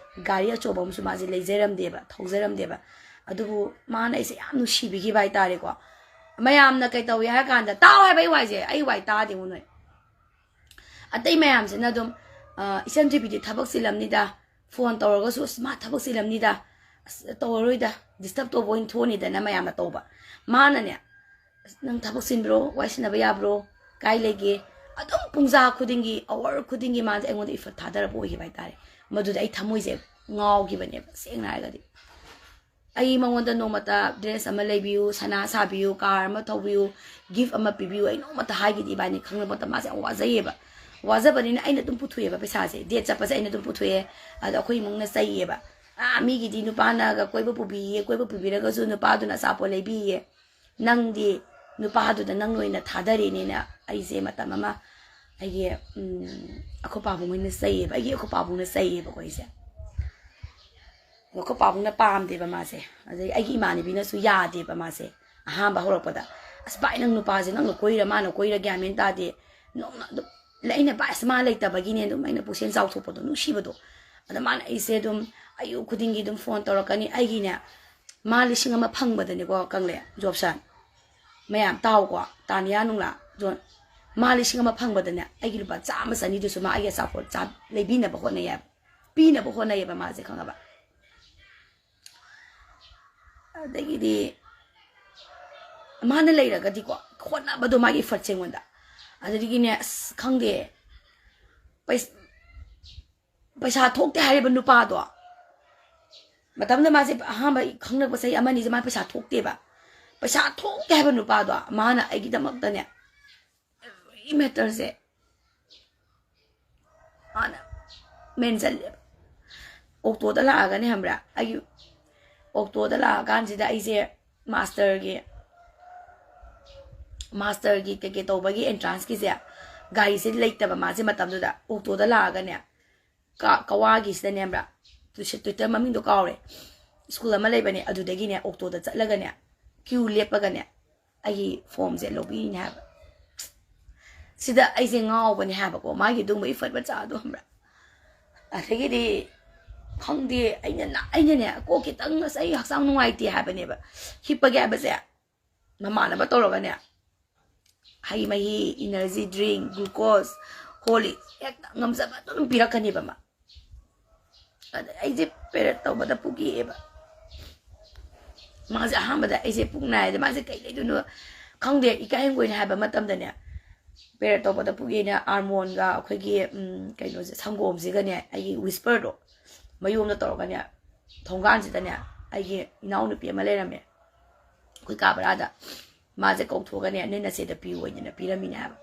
ꯒꯥꯔꯤ ꯑꯆꯧꯕ ꯑꯃꯁꯨ ꯃꯥꯁꯦ ꯂꯩꯖꯔꯝꯗꯦꯕ, ꯊꯧꯖꯔꯝꯗꯦꯕ꯫ ꯑꯗꯨꯕꯨ ꯃꯥꯅ ꯑꯩꯁꯦ ꯌꯥꯝ ꯅꯨꯡꯁꯤꯕꯤꯈꯤꯕ ꯍꯥꯏꯇꯥꯔꯦꯀꯣ꯫ ꯃꯌꯥꯝꯅ ꯀꯩ ꯇꯧꯏ ꯍꯥꯏꯔ ꯀꯥꯟꯗ, ꯇꯥꯎ ꯍꯥꯏꯕ ꯑꯩ ꯋꯥꯏꯁꯦ, ꯑꯩ ꯋꯥꯏ ꯇꯥꯗꯦꯉꯣ ꯅꯣꯏ꯫ ꯑꯇꯩ ꯃꯌꯥꯝꯁꯤꯅ ꯑꯗꯨꯝ, "ꯑ, ꯏꯆꯟ ꯊꯣꯏꯕꯤꯗꯤ ꯊꯕꯛ ꯆꯤꯜꯂꯝꯅꯤꯗ, ꯐꯣꯟ ꯇꯧꯔꯒꯁꯨ, ꯑꯁ, ꯃꯥ ꯊꯕꯛ ꯆꯤꯜꯂꯝꯅꯤꯗ, ꯑꯁ, ꯇꯧꯔꯔꯣꯏꯗ, ꯗꯤꯁꯇꯔꯕ ꯇꯧꯕ ꯑꯣꯏꯅ ꯊꯣꯛꯑꯅꯤꯗꯅ" ꯃꯌꯥꯝꯅ ꯇꯧꯕ꯫ ꯃꯥꯅꯅꯦ, "ꯑꯁ, ꯅꯪ ꯊꯕꯛ ꯆꯤꯟꯕ꯭ꯔꯣ? ꯋꯥꯏ ꯁꯤꯟꯅꯕ ꯌꯥꯕ꯭ꯔꯣ? ꯀꯥꯏ ꯂꯩꯒꯦ?" ꯑꯗꯨꯝ ꯄꯨꯡꯖꯥ ꯈꯨꯗꯤꯡꯒꯤ, ꯑꯋꯥꯔ ꯈꯨꯗꯤꯡꯒꯤ ꯃꯥꯁꯦ ꯑꯩꯉꯣꯟꯗ ꯏꯐꯠ ꯊꯥꯗꯔꯛꯄ ꯑꯣꯏꯈꯤꯕ ꯍꯥꯏꯇꯥꯔꯦ꯫ ꯃꯗꯨꯗ ꯑꯩ ꯊꯃꯣꯏꯁꯦ ꯉꯥꯎꯈꯤꯕꯅꯦꯕ, ꯁꯦꯡꯅ ꯍꯥꯏꯔꯒꯗꯤ꯫ ꯑꯩ ꯃꯉꯣꯟꯗ ꯅꯣꯡꯃꯇ ꯗ꯭ꯔꯦꯁ ꯑꯃ ꯂꯩꯕꯤꯌꯨ, ꯁꯅꯥ ꯁꯥꯕꯤꯌꯨ, ꯀꯥꯔ ꯑꯃ ꯊꯧꯕꯤꯌꯨ, ꯒꯤꯐ ꯑꯃ ꯄꯤꯕꯤꯌꯨ, ꯑꯩ ꯅꯣꯡꯃꯇ ꯍꯥꯏꯈꯤꯗꯦ꯫ ꯏꯕꯥꯅꯤ ꯈꯪꯅꯕ ꯃꯇꯝ ꯃꯥꯁꯦ ꯌꯥꯝ ꯋꯥꯖꯩꯌꯦꯕ꯫ ꯋꯥꯖꯕꯅꯤꯅ ꯑꯩꯅ ꯑꯗꯨꯝ ꯄꯨꯊꯣꯛꯑꯦꯕ ꯄꯩꯁꯥꯁꯦ꯫ ꯗꯦꯠ ꯆꯠꯄꯁꯦ ꯑꯩꯅ ꯑꯗꯨꯝ ꯄꯨꯊꯣꯛꯑꯦ꯫ ꯑꯗꯣ ꯑꯩꯈꯣꯏ ꯏꯃꯨꯡꯅ ꯆꯩꯌꯦꯕ꯫ "ꯑꯥ, ꯃꯤꯒꯤꯗꯤ ꯅꯨꯄꯥꯅꯒ ꯀꯣꯏꯕ ꯄꯨꯕꯤꯌꯦ, ꯀꯣꯏꯕ ꯄꯨꯕꯤꯔꯒꯁꯨ ꯅꯨꯄꯥꯗꯨꯅ ꯑꯆꯥꯄꯣꯠ ꯂꯩꯕꯤꯌꯦ꯫ ꯅꯪꯗꯤ ꯅꯨꯄꯥꯗꯨꯗ ꯅꯪ ꯑꯣꯏꯅ ꯊꯥꯗꯔꯤꯅꯦꯅ" ꯑꯩꯁꯦ ꯃꯇꯝ ꯑꯃ ꯑꯩꯒꯤ, ꯎꯝ, ꯑꯩꯈꯣꯏ ꯄꯥꯕꯨꯡ ꯍꯣꯏꯅ ꯆꯩꯌꯦꯕ, ꯑꯩꯒꯤ ꯑꯩꯈꯣꯏ ꯄꯥꯕꯨꯡꯅ ꯆꯩꯌꯦꯕꯀꯣ ꯑꯩꯁꯦ꯫ ꯑꯗꯣ ꯑꯩꯈꯣꯏ ꯄꯥꯕꯨꯡꯅ ꯄꯥꯝꯗꯦꯕ ꯃꯥꯁꯦ, ꯑꯗꯩ ꯑꯩꯒꯤ ꯏꯃꯥꯟꯅꯕꯤꯅꯁꯨ ꯌꯥꯗꯦꯕ ꯃꯥꯁꯦ꯫ ꯑꯍꯥꯟꯕ ꯍꯧꯔꯛꯄꯗ, "ꯑꯁ ꯚꯥꯏ, ꯅꯪ ꯅꯨꯄꯥꯁꯦ ꯅꯪꯅ ꯀꯣꯏꯔ ꯃꯥꯅ ꯀꯣꯏꯔ ꯒ꯭ꯌꯥꯟ ꯃꯦꯟ ꯇꯥꯗꯦ", ꯅꯣꯡꯅ ꯑꯗꯨꯝ, ꯑꯩꯅ, "ꯚꯥꯏ, ꯑꯁ ꯃꯥ ꯂꯩꯇꯕꯒꯤꯅꯦ", ꯑꯗꯨꯝ ꯑꯩꯅ ꯄꯨꯛꯁꯦꯜ ꯆꯥꯎꯊꯣꯛꯄꯗꯣ, ꯅꯨꯡꯁꯤꯕꯗꯣ꯫ ꯑꯗ ꯃꯥꯅ ꯑꯩꯁꯦ ꯑꯗꯨꯝ ꯑꯌꯨꯛ ꯈꯨꯗꯤꯡꯒꯤ ꯑꯗꯨꯝ ꯐꯣꯟ ꯇꯧꯔꯛꯀꯅꯤ꯫ ꯑꯩꯒꯤꯅꯦ, ꯃꯥ ꯂꯤꯁꯤꯡ ꯑꯃ ꯐꯪꯕꯗꯅꯦꯀꯣ, ꯀꯪꯂꯦ, ꯖꯣꯕꯁꯟ, ꯃꯌꯥꯝ ꯇꯥꯎꯀꯣ, ꯇꯥꯅꯤꯌꯥ ꯅꯨꯡꯂꯥ, ꯖꯣꯟ, ꯃꯥ ꯂꯤꯁꯤꯡ ꯑꯃ ꯐꯪꯕꯗꯅꯦ, ꯑꯩꯒꯤ ꯂꯨꯄꯥ ꯆꯥꯝꯃ ꯆꯅꯤꯗꯨꯁꯨ ꯃꯥ ꯑꯩꯒꯤ ꯑꯆꯥꯄꯣꯠ ꯆꯥ ꯂꯩꯕꯤꯅꯕ ꯍꯣꯠꯅꯩꯌꯦꯕ, ꯄꯤꯅꯕ ꯍꯣꯠꯅꯩꯌꯦꯕ ꯃꯥꯁꯦ, ꯈꯪꯉꯕ? ꯑꯗꯒꯤꯗꯤ ꯃꯥꯅ ꯂꯩꯔꯒꯗꯤꯀꯣ, ꯍꯣꯠꯅꯕꯗꯣ, ꯃꯥꯒꯤ ꯏꯐꯔꯠꯁꯦ ꯑꯩꯉꯣꯟꯗ꯫ ꯑꯗꯨꯗꯒꯤꯅꯦ, ꯑꯁ, ꯈꯪꯗꯦ, ꯄꯩꯁ-, ꯄꯩꯁꯥ ꯊꯣꯛꯇꯦ ꯍꯥꯏꯔꯤꯕ ꯅꯨꯄꯥꯗꯣ, ꯃꯇꯝꯗ ꯃꯥꯁꯦ ꯑꯍꯥꯟꯕ ꯈꯪꯅꯔꯛꯄ ꯆꯍꯤ ꯑꯃꯅꯤꯁꯦ ꯃꯥ ꯄꯩꯁꯥ ꯊꯣꯛꯇꯦꯕ꯫ ꯄꯩꯁꯥ ꯊꯣꯛꯇꯦ ꯍꯥꯏꯕ ꯅꯨꯄꯥꯗꯣ ꯃꯥꯅ ꯑꯩꯒꯤꯗꯃꯛꯇꯅꯦ, every matterꯁꯦ ꯃꯥꯅ ꯃꯦꯟꯁꯤꯜꯂꯦꯕ꯫ ꯑꯣꯛꯇꯣꯗ ꯂꯥꯛꯑꯒꯅꯦ, ꯈꯪꯕ꯭ꯔꯥ, ꯑꯩꯒꯤ ꯑꯣꯛꯇꯣꯗ ꯂꯥꯛꯑꯀꯥꯟꯁꯤꯗ ꯑꯩꯁꯦ ꯃꯥꯁꯇꯔꯒꯤ, ꯃꯥꯁꯇꯔꯒꯤ ꯀꯩꯀꯩ ꯇꯧꯕꯒꯤ ꯑꯦꯟꯇ꯭ꯔꯥꯟꯁꯀꯤꯁꯦ, ꯒꯥꯔꯤꯁꯦ ꯂꯩꯇꯕ ꯃꯥꯁꯦ ꯃꯇꯝꯗꯨꯗ꯫ ꯑꯣꯛꯇꯣꯗ ꯂꯥꯛꯑꯒꯅꯦ, ꯀ-, ꯀꯋꯥꯒꯤꯁꯤꯗꯅꯦ, ꯈꯪꯕ꯭ꯔꯥ, ꯇ꯭ꯋꯤꯁ-, ꯇ꯭ꯋꯤꯇꯔ ꯃꯃꯤꯡꯗꯣ ꯀꯥꯎꯔꯦ, ꯁ꯭ꯀꯨꯜ ꯑꯃ ꯂꯩꯕꯅꯦ, ꯑꯗꯨꯗꯒꯤꯅꯦ ꯑꯣꯛꯇꯣꯗ ꯆꯠꯂꯒꯅꯦ, ꯀ꯭ꯌꯨ ꯂꯦꯞꯄꯒꯅꯦ, ꯑꯩꯒꯤ ꯐꯣꯝꯁꯦ ꯂꯧꯕꯤꯔꯤꯅꯦ ꯍꯥꯏꯕ꯫ ꯁꯤꯗ ꯑꯩꯁꯦ ꯉꯥꯎꯕꯅꯦ ꯍꯥꯏꯕꯀꯣ, ꯃꯥꯒꯤ ꯑꯗꯨꯒꯨꯝꯕ ꯏꯐꯠ ꯃꯆꯥꯗꯣ, ꯈꯪꯕ꯭ꯔꯥ? ꯑꯗꯒꯤꯗꯤ ꯈꯪꯗꯦ, ꯑꯩꯅ ꯅ-, ꯑꯩꯅꯅꯦ, ꯀꯣꯛ ꯈꯤꯇꯪ, ꯑꯁ, ꯑꯩ ꯍꯛꯆꯥꯡ ꯅꯨꯡꯉꯥꯏꯇꯦ ꯍꯥꯏꯕꯅꯦꯕ, ꯍꯤꯞꯄꯒꯦ ꯍꯥꯏꯕꯁꯦ, ꯃꯃꯥꯟꯅꯕ ꯇꯧꯔꯒꯅꯦ, ꯍꯩ ꯃꯍꯤ, ꯏꯅꯔꯖꯤ ꯗ꯭ꯔꯤꯡ, ꯒ꯭ꯂꯨꯀꯣꯁ, ꯍꯣꯔꯂꯤꯛꯁ, ꯍꯦꯛꯇ ꯉꯝꯖꯕ ꯑꯗꯨꯝ ꯄꯤꯔꯛꯀꯅꯦꯕ ꯃꯥ꯫ ꯑꯗ ꯑꯩꯁꯦ ꯄꯦꯔꯦꯠ ꯇꯧꯕꯗ ꯄꯨꯛ ꯌꯦꯛꯑꯦꯕ꯫ ꯃꯥꯁꯦ ꯑꯍꯥꯟꯕꯗ ꯑꯩꯁꯦ ꯄꯨꯛ ꯅꯥꯏ, ꯑꯗ ꯃꯥꯁꯦ ꯀꯩ ꯂꯩꯗꯣꯏꯅꯣ ꯈꯪꯗꯦ, ꯏꯀꯥꯏ ꯍꯪꯒꯣꯏꯅ ꯍꯥꯏꯕ ꯃꯇꯝꯗꯅꯦ, ꯄꯦꯔꯦꯠ ꯇꯧꯕꯗ ꯄꯨꯛ ꯌꯦꯛꯑꯦꯅ ꯑꯥꯜꯃꯣꯟꯒ ꯑꯩꯈꯣꯏꯒꯤ, ꯎꯝ, ꯀꯩꯅꯣꯁꯦ, ꯁꯪꯒꯣꯝꯁꯤꯒꯅꯦ, ꯑꯩꯒꯤ ꯋꯤꯁꯄꯔꯗꯣ ꯃꯌꯣꯝꯗ ꯇꯧꯔꯒꯅꯦ, ꯊꯣꯡꯒꯥꯟꯁꯤꯗꯅꯦ ꯑꯩꯒꯤ ꯏꯅꯥꯎꯅꯨꯄꯤ ꯑꯃ ꯂꯩꯔꯝꯃꯦ, ꯑꯩꯈꯣꯏ ꯀꯥ ꯕꯔꯥꯗ꯫ ꯃꯥꯁꯦ ꯀꯧꯊꯣꯛꯑꯒꯅꯦ, "ꯅꯣꯏ ꯅꯆꯦꯗ ꯄꯤꯌꯨ" ꯍꯥꯏꯅ ꯄꯤꯔꯝꯃꯤꯅꯦ ꯍꯥꯏꯕ꯫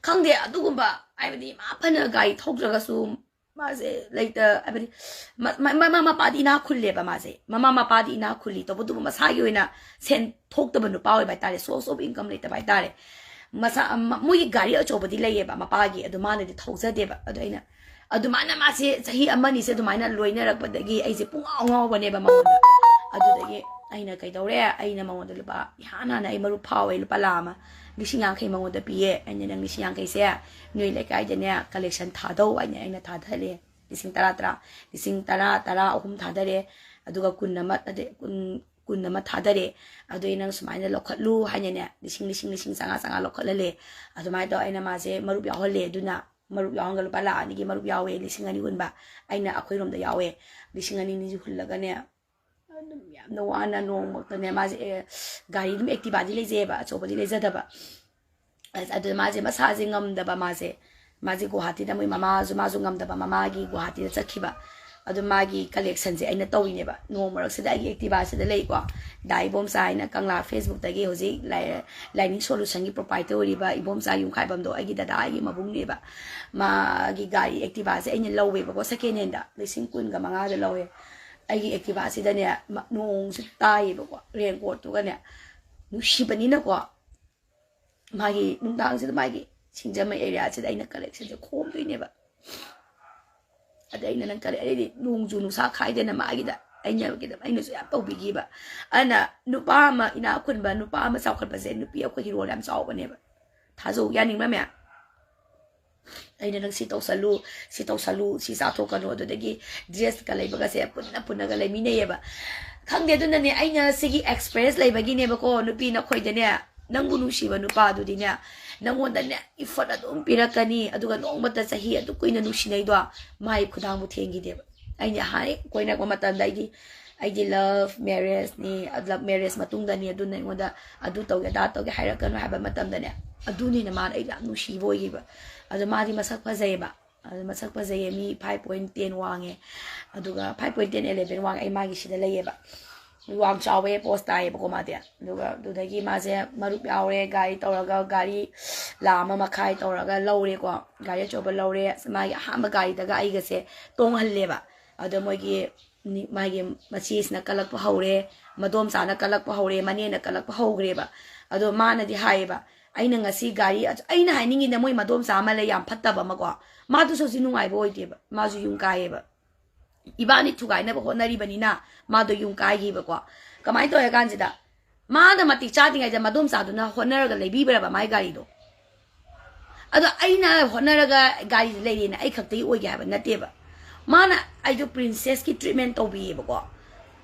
ꯈꯪꯗꯦ, ꯑꯗꯨꯒꯨꯝꯕ, ꯍꯥꯏꯕꯗꯤ, ꯃꯥ ꯐꯅ ꯒꯥꯔꯤ ꯊꯧꯗ꯭ꯔꯒꯁꯨ, ꯃꯥꯁꯦ ꯂꯩꯇ-, ꯍꯥꯏꯕꯗꯤ, ꯃ-, ꯃ-, ꯃꯃꯥ ꯃꯄꯥꯗꯤ ꯏꯅꯥꯛ ꯈꯨꯜꯂꯦꯕ ꯃꯥꯁꯦ꯫ ꯃꯃꯥ ꯃꯄꯥꯗꯤ ꯏꯅꯥꯛ ꯈꯨꯜꯂꯤ, ꯇꯧꯕꯇꯕꯨ ꯃꯁꯥꯒꯤ ꯑꯣꯏꯅ ꯁꯦꯟ ꯊꯣꯛꯇꯕ ꯅꯨꯄꯥ ꯑꯣꯏꯕ ꯍꯥꯏꯇꯥꯔꯦ, source of income ꯂꯩꯇꯕ ꯍꯥꯏꯇꯥꯔꯦ꯫ ꯃꯁꯥ, ꯃ-, ꯃꯣꯏꯒꯤ ꯒꯥꯔꯤ ꯑꯆꯧꯕꯗꯤ ꯂꯩꯌꯦꯕ ꯃꯄꯥꯒꯤ, ꯑꯗꯨ ꯃꯥꯅꯗꯤ ꯊꯧꯖꯗꯦꯕ꯫ ꯑꯗꯣ ꯑꯩꯅ ꯑꯗꯨꯃꯥꯏꯅ ꯃꯥꯁꯦ ꯆꯍꯤ ꯑꯃꯅꯤꯁꯦ ꯑꯗꯨꯃꯥꯏꯅ ꯂꯣꯏꯅꯔꯛꯄꯗꯒꯤ ꯑꯩꯁꯦ ꯄꯨꯡꯉꯥꯎ ꯉꯥꯎꯕꯅꯦꯕ ꯃꯉꯣꯟꯗ꯫ ꯑꯗꯨꯗꯒꯤ ꯑꯩꯅ ꯀꯩꯗꯧꯔꯦ, ꯑꯩꯅ ꯃꯉꯣꯟꯗ ꯂꯨꯄꯥ, ꯏꯍꯥꯟ ꯍꯥꯟꯅ ꯑꯩ ꯃꯔꯨꯞ ꯐꯥꯎꯋꯦ, ꯂꯨꯄꯥ ꯂꯥꯈ ꯑꯃ, ꯂꯤꯁꯤꯡ ꯌꯥꯡꯈꯩ ꯃꯉꯣꯟꯗ ꯄꯤꯌꯦ꯫ ꯑꯩꯅ, "ꯅꯪ ꯂꯤꯁꯤꯡ ꯌꯥꯡꯈꯩꯁꯦ ꯅꯣꯏ ꯂꯩꯀꯥꯏꯗꯅꯦ ꯀꯂꯦꯛꯁꯟ ꯊꯥꯗꯧ" ꯍꯥꯏꯅ ꯑꯩꯅ ꯊꯥꯗꯍꯜꯂꯦ꯫ ꯂꯤꯁꯤꯡ ꯇꯔꯥ ꯇꯔꯥ, ꯂꯤꯁꯤꯡ ꯇꯔꯥ, ꯇꯔꯥ ꯑꯍꯨꯝ ꯊꯥꯗꯔꯦ, ꯑꯗꯨꯒ ꯀꯨꯟ ꯑꯃ, ꯅꯠꯇꯦ, ꯀꯨꯟ, ꯀꯨꯟ ꯑꯃ ꯊꯥꯗꯔꯦ꯫ ꯑꯗꯨ ꯑꯩ ꯅꯪ ꯁꯨꯃꯥꯏꯅ ꯂꯧꯈꯠꯂꯨ ꯍꯥꯏꯅꯅꯦ, ꯂꯤꯁꯤꯡ, ꯂꯤꯁꯤꯡ, ꯂꯤꯁꯤꯡ ꯆꯥꯝꯃꯉꯥ, ꯆꯥꯝꯃꯉꯥ ꯂꯧꯈꯠꯍꯜꯂꯦ꯫ ꯑꯗꯨꯃꯥꯏꯅ ꯇꯧꯔ ꯑꯩꯅ ꯃꯥꯁꯦ ꯃꯔꯨꯞ ꯌꯥꯎꯍꯜꯂꯦ꯫ ꯑꯗꯨꯅ ꯃꯔꯨꯞ ꯌꯥꯎꯍꯟꯒ ꯂꯨꯄꯥ ꯂꯥꯈ ꯑꯅꯤꯒꯤ ꯃꯔꯨꯞ ꯌꯥꯎꯋꯦ, ꯂꯤꯁꯤꯡ ꯑꯅꯤ ꯍꯨꯟꯕ꯫ ꯑꯩꯅ ꯑꯩꯈꯣꯏꯔꯣꯝꯗ ꯌꯥꯎꯋꯦ, ꯂꯤꯁꯤꯡ ꯑꯅꯤ ꯑꯅꯤꯁꯤ ꯍꯨꯜꯂꯒꯅꯦ, ꯑꯗꯨꯝ ꯌꯥꯝꯅ ꯋꯥꯅ ꯅꯣꯡꯃꯛꯇꯅꯦ ꯃꯥꯁꯦ, ꯑꯦ, ꯒꯥꯔꯤ ꯑꯗꯨꯝ Activaꯗꯤ ꯂꯩꯖꯩꯑꯕ, ꯑꯆꯧꯕꯗꯤ ꯂꯩꯖꯗꯕ꯫ ꯑꯁ, ꯑꯗꯨ ꯃꯥꯁꯦ ꯃꯁꯥꯁꯦ ꯉꯝꯗꯕ, ꯃꯥꯁꯦ, ꯃꯥꯁꯦ ꯒꯨꯋꯥꯍꯥꯇꯤꯗ ꯃꯣꯏ ꯃꯃꯥꯁꯨ, ꯃꯥꯁꯨ ꯉꯝꯗꯕ, ꯃꯃꯥꯒꯤ ꯒꯨꯋꯥꯍꯥꯇꯤꯗ ꯆꯠꯈꯤꯕ꯫ ꯑꯗꯨ ꯃꯥꯒꯤ collectionꯁꯦ ꯑꯩꯅ ꯇꯧꯔꯤꯅꯦꯕ꯫ ꯅꯣꯡꯃ ꯃꯔꯛꯁꯤꯗ ꯑꯩꯒꯤ Activaꯁꯤꯗ ꯂꯩꯀꯣ, ꯗꯥ ꯏꯕꯣꯝꯆꯥ ꯍꯥꯏꯅ ꯀꯪꯂꯥ Facebookꯇꯒꯤ ꯍꯧꯖꯤꯛ ꯂꯥꯏ-, Lining Solutionꯒꯤ proprietor ꯑꯣꯏꯔꯤꯕ ꯏꯕꯣꯝꯆꯥ ꯌꯨꯝꯈꯥꯏꯕꯝꯗꯣ ꯑꯩꯒꯤ ꯗꯗꯥ, ꯑꯩꯒꯤ ꯃꯕꯨꯡꯅꯦꯕ꯫ ꯃꯥꯒꯤ ꯒꯥꯔꯤ Activaꯁꯦ ꯑꯩꯅ ꯂꯧꯋꯦꯕꯀꯣ, second handꯗ ꯂꯤꯁꯤꯡ ꯀꯨꯟꯒ ꯃꯉꯥꯗ ꯂꯧꯋꯦ꯫ ꯑꯩꯒꯤ Activaꯁꯤꯗꯅꯦ, ꯃ-, ꯅꯣꯡꯁꯨ ꯇꯥꯏꯌꯦꯕꯀꯣ, raincoatꯇꯨꯒꯅꯦ, ꯅꯨꯡꯁꯤꯕꯅꯤꯅꯀꯣ, ꯃꯥꯒꯤ ꯅꯨꯡꯗꯥꯡꯁꯤꯗ ꯃꯥꯒꯤ ꯁꯤꯡꯖꯃꯩ areaꯁꯤꯗ ꯑꯩꯅ collectionꯁꯦ ꯈꯣꯝꯗꯣꯏꯅꯦꯕ꯫ ꯑꯗ ꯑꯩꯅ ꯅꯪ ꯀꯔꯤ, ꯑꯩꯗꯤ ꯅꯣꯡꯖꯨ ꯅꯨꯡꯁꯥ ꯈꯥꯏꯗꯅ ꯃꯥꯒꯤꯗ ꯑꯩꯅ, ꯑꯩꯅꯁꯨ ꯌꯥꯝ ꯇꯧꯕꯤꯈꯤꯕ꯫ ꯑꯗꯨꯅ ꯅꯨꯄꯥ ꯑꯃ, ꯏꯅꯥꯛ ꯈꯨꯟꯕ ꯅꯨꯄꯥ ꯑꯃ ꯆꯥꯎꯈꯠꯄꯁꯦ ꯅꯨꯄꯤ ꯑꯩꯈꯣꯏꯒꯤ role ꯌꯥꯝ ꯆꯥꯎꯕꯅꯦꯕ꯫ ꯊꯥꯖꯧ, ꯌꯥꯅꯤꯡꯕ꯭ꯔꯥ ꯃꯌꯥꯝ? ꯑꯩꯅ ꯅꯪ ꯁꯤ ꯇꯧꯁꯜꯂꯨ, ꯁꯤ ꯇꯧꯁꯜꯂꯨ, ꯁꯤ ꯆꯥꯊꯣꯛꯀꯅꯨ, ꯑꯗꯨꯗꯒꯤ dressꯀ ꯂꯩꯕꯒꯁꯦ ꯄꯨꯟꯅ ꯄꯨꯟꯅꯒ ꯂꯩꯃꯤꯟꯅꯩꯌꯦꯕ꯫ ꯈꯪꯗꯦ, ꯑꯗꯨꯅꯅꯦ ꯑꯩꯅ ꯁꯤꯒꯤ experience ꯂꯩꯕꯒꯤꯅꯦꯕꯀꯣ, ꯅꯨꯄꯤ ꯅꯈꯣꯏꯗꯅꯦ, ꯅꯪꯕꯨ ꯅꯨꯡꯁꯤꯕ ꯅꯨꯄꯥꯗꯨꯗꯤꯅꯦ, ꯅꯪꯉꯣꯟꯗꯅꯦ effort ꯑꯗꯨꯝ ꯄꯤꯔꯛꯀꯅꯤ, ꯑꯗꯨꯒ ꯅꯣꯡꯃꯇ ꯆꯍꯤ ꯑꯗꯨꯛ ꯀꯨꯏꯅ ꯅꯨꯡꯁꯤꯅꯩꯗꯣ ꯃꯥꯏ ꯈꯨꯗꯥꯡꯕꯨ ꯊꯦꯡꯈꯤꯗꯦꯕ꯫ ꯑꯩꯅ ꯍꯥꯟꯅ ꯀꯣꯏꯅꯔꯛꯄ ꯃꯇꯝꯗ ꯑꯩꯗꯤ, ꯑꯩꯗꯤ love marriageꯅꯤ, love marriage ꯃꯇꯨꯡꯗꯅꯤ, ꯑꯗꯨꯅ ꯑꯩꯉꯣꯟꯗ ꯑꯗꯨ ꯇꯧꯒꯦ ꯑꯗꯥ ꯇꯧꯒꯦ ꯍꯥꯏꯔꯛꯀꯅꯨ ꯍꯥꯏꯕ ꯃꯇꯝꯗꯅꯦ, ꯑꯗꯨꯅꯤꯅ ꯃꯥꯅ ꯑꯩ ꯌꯥꯝ ꯅꯨꯡꯁꯤꯕ ꯑꯣꯏꯈꯤꯕ꯫ ꯑꯗꯣ ꯃꯥꯗꯤ ꯃꯁꯛ ꯐꯖꯩꯌꯦꯕ, ꯑꯗꯣ ꯃꯁꯛ ꯐꯖꯩꯌꯦ, ꯃꯤ five point ten ꯋꯥꯡꯉꯦ, ꯑꯗꯨꯒ five point ten, eleven ꯋꯥꯡꯉꯦ꯫ ꯑꯩ ꯃꯥꯒꯤ ꯁꯤꯗ ꯂꯩꯌꯦꯕ, ꯋꯥꯡ ꯆꯥꯎꯋꯦ, post ꯇꯥꯏꯌꯦꯕꯀꯣ ꯃꯥꯗꯤ꯫ ꯑꯗꯨꯒ ꯑꯗꯨꯗꯒꯤ ꯃꯥꯁꯦ ꯃꯔꯨꯞ ꯌꯥꯎꯔꯦ, ꯒꯥꯔꯤ ꯇꯧꯔꯒ, ꯒꯥꯔꯤ ꯂꯥꯈ ꯑꯃ ꯃꯈꯥꯏ ꯇꯧꯔꯒ ꯂꯧꯔꯦꯀꯣ, ꯒꯥꯔꯤ ꯑꯆꯧꯕ ꯂꯧꯔꯦ꯫ ꯑꯁ, ꯃꯥꯒꯤ ꯑꯍꯥꯟꯕ ꯒꯥꯔꯤꯗꯒ ꯑꯩꯒꯁꯦ ꯇꯣꯡꯍꯜꯂꯦꯕ꯫ ꯑꯗꯣ ꯃꯣꯏꯒꯤ ꯅꯤ-, ꯃꯥꯒꯤ ꯃꯆꯦꯁꯤꯅ ꯀꯜꯂꯛꯄ ꯍꯧꯔꯦ, ꯃꯗꯣꯝꯆꯥꯅ ꯀꯜꯂꯛꯄ ꯍꯧꯔꯦ, ꯃꯅꯦꯅ ꯀꯜꯂꯛꯄ ꯍꯧꯈ꯭ꯔꯦꯕ꯫ ꯑꯗꯣ ꯃꯥꯅꯗꯤ ꯍꯥꯏꯌꯦꯕ, "ꯑꯩꯅ ꯉꯁꯤ ꯒꯥꯔꯤ ꯑꯆ-," ꯑꯩꯅ ꯍꯥꯏꯅꯤꯡꯉꯤꯅ ꯃꯣꯏ ꯃꯗꯣꯝꯆꯥ ꯑꯃ ꯂꯩ ꯌꯥꯝ ꯐꯠꯇꯕ ꯑꯃꯀꯣ, ꯃꯥꯗꯨꯁꯨ ꯍꯧꯖꯤꯛ ꯅꯨꯡꯉꯥꯏꯕ ꯑꯣꯏꯗꯦꯕ, ꯃꯥꯁꯨ ꯌꯨꯝ ꯀꯥꯏꯌꯦꯕ꯫ ꯏꯕꯥꯅꯤ ꯊꯨꯒꯥꯏꯅꯕ ꯍꯣꯠꯅꯔꯤꯕꯅꯤꯅ ꯃꯥꯗꯣ ꯌꯨꯝ ꯀꯥꯏꯈꯤꯕꯀꯣ꯫ ꯀꯃꯥꯏꯅ ꯇꯧꯋꯦ ꯍꯥꯏ ꯀꯥꯟꯁꯤꯗ, ꯃꯥꯅ ꯃꯇꯤꯛ ꯆꯥꯗ꯭ꯔꯤꯉꯩꯗ ꯃꯗꯣꯝꯆꯥꯗꯨꯅ ꯍꯣꯠꯅꯔꯒ ꯂꯩꯕꯤꯕ꯭ꯔꯕ ꯃꯥꯏ ꯒꯥꯔꯤꯗꯣ? ꯑꯗꯣ ꯑꯩꯅ ꯍꯣꯠꯅꯔꯒ ꯒꯥꯔꯤꯁꯦ ꯂꯩꯔꯦꯅ ꯑꯩ ꯈꯛꯇꯒꯤ ꯑꯣꯏꯒꯦ ꯍꯥꯏꯕ ꯅꯠꯇꯦꯕ꯫ ꯃꯥꯅ ꯑꯩꯗꯣ princessꯀꯤ treatment ꯇꯧꯕꯤꯌꯦꯕꯀꯣ꯫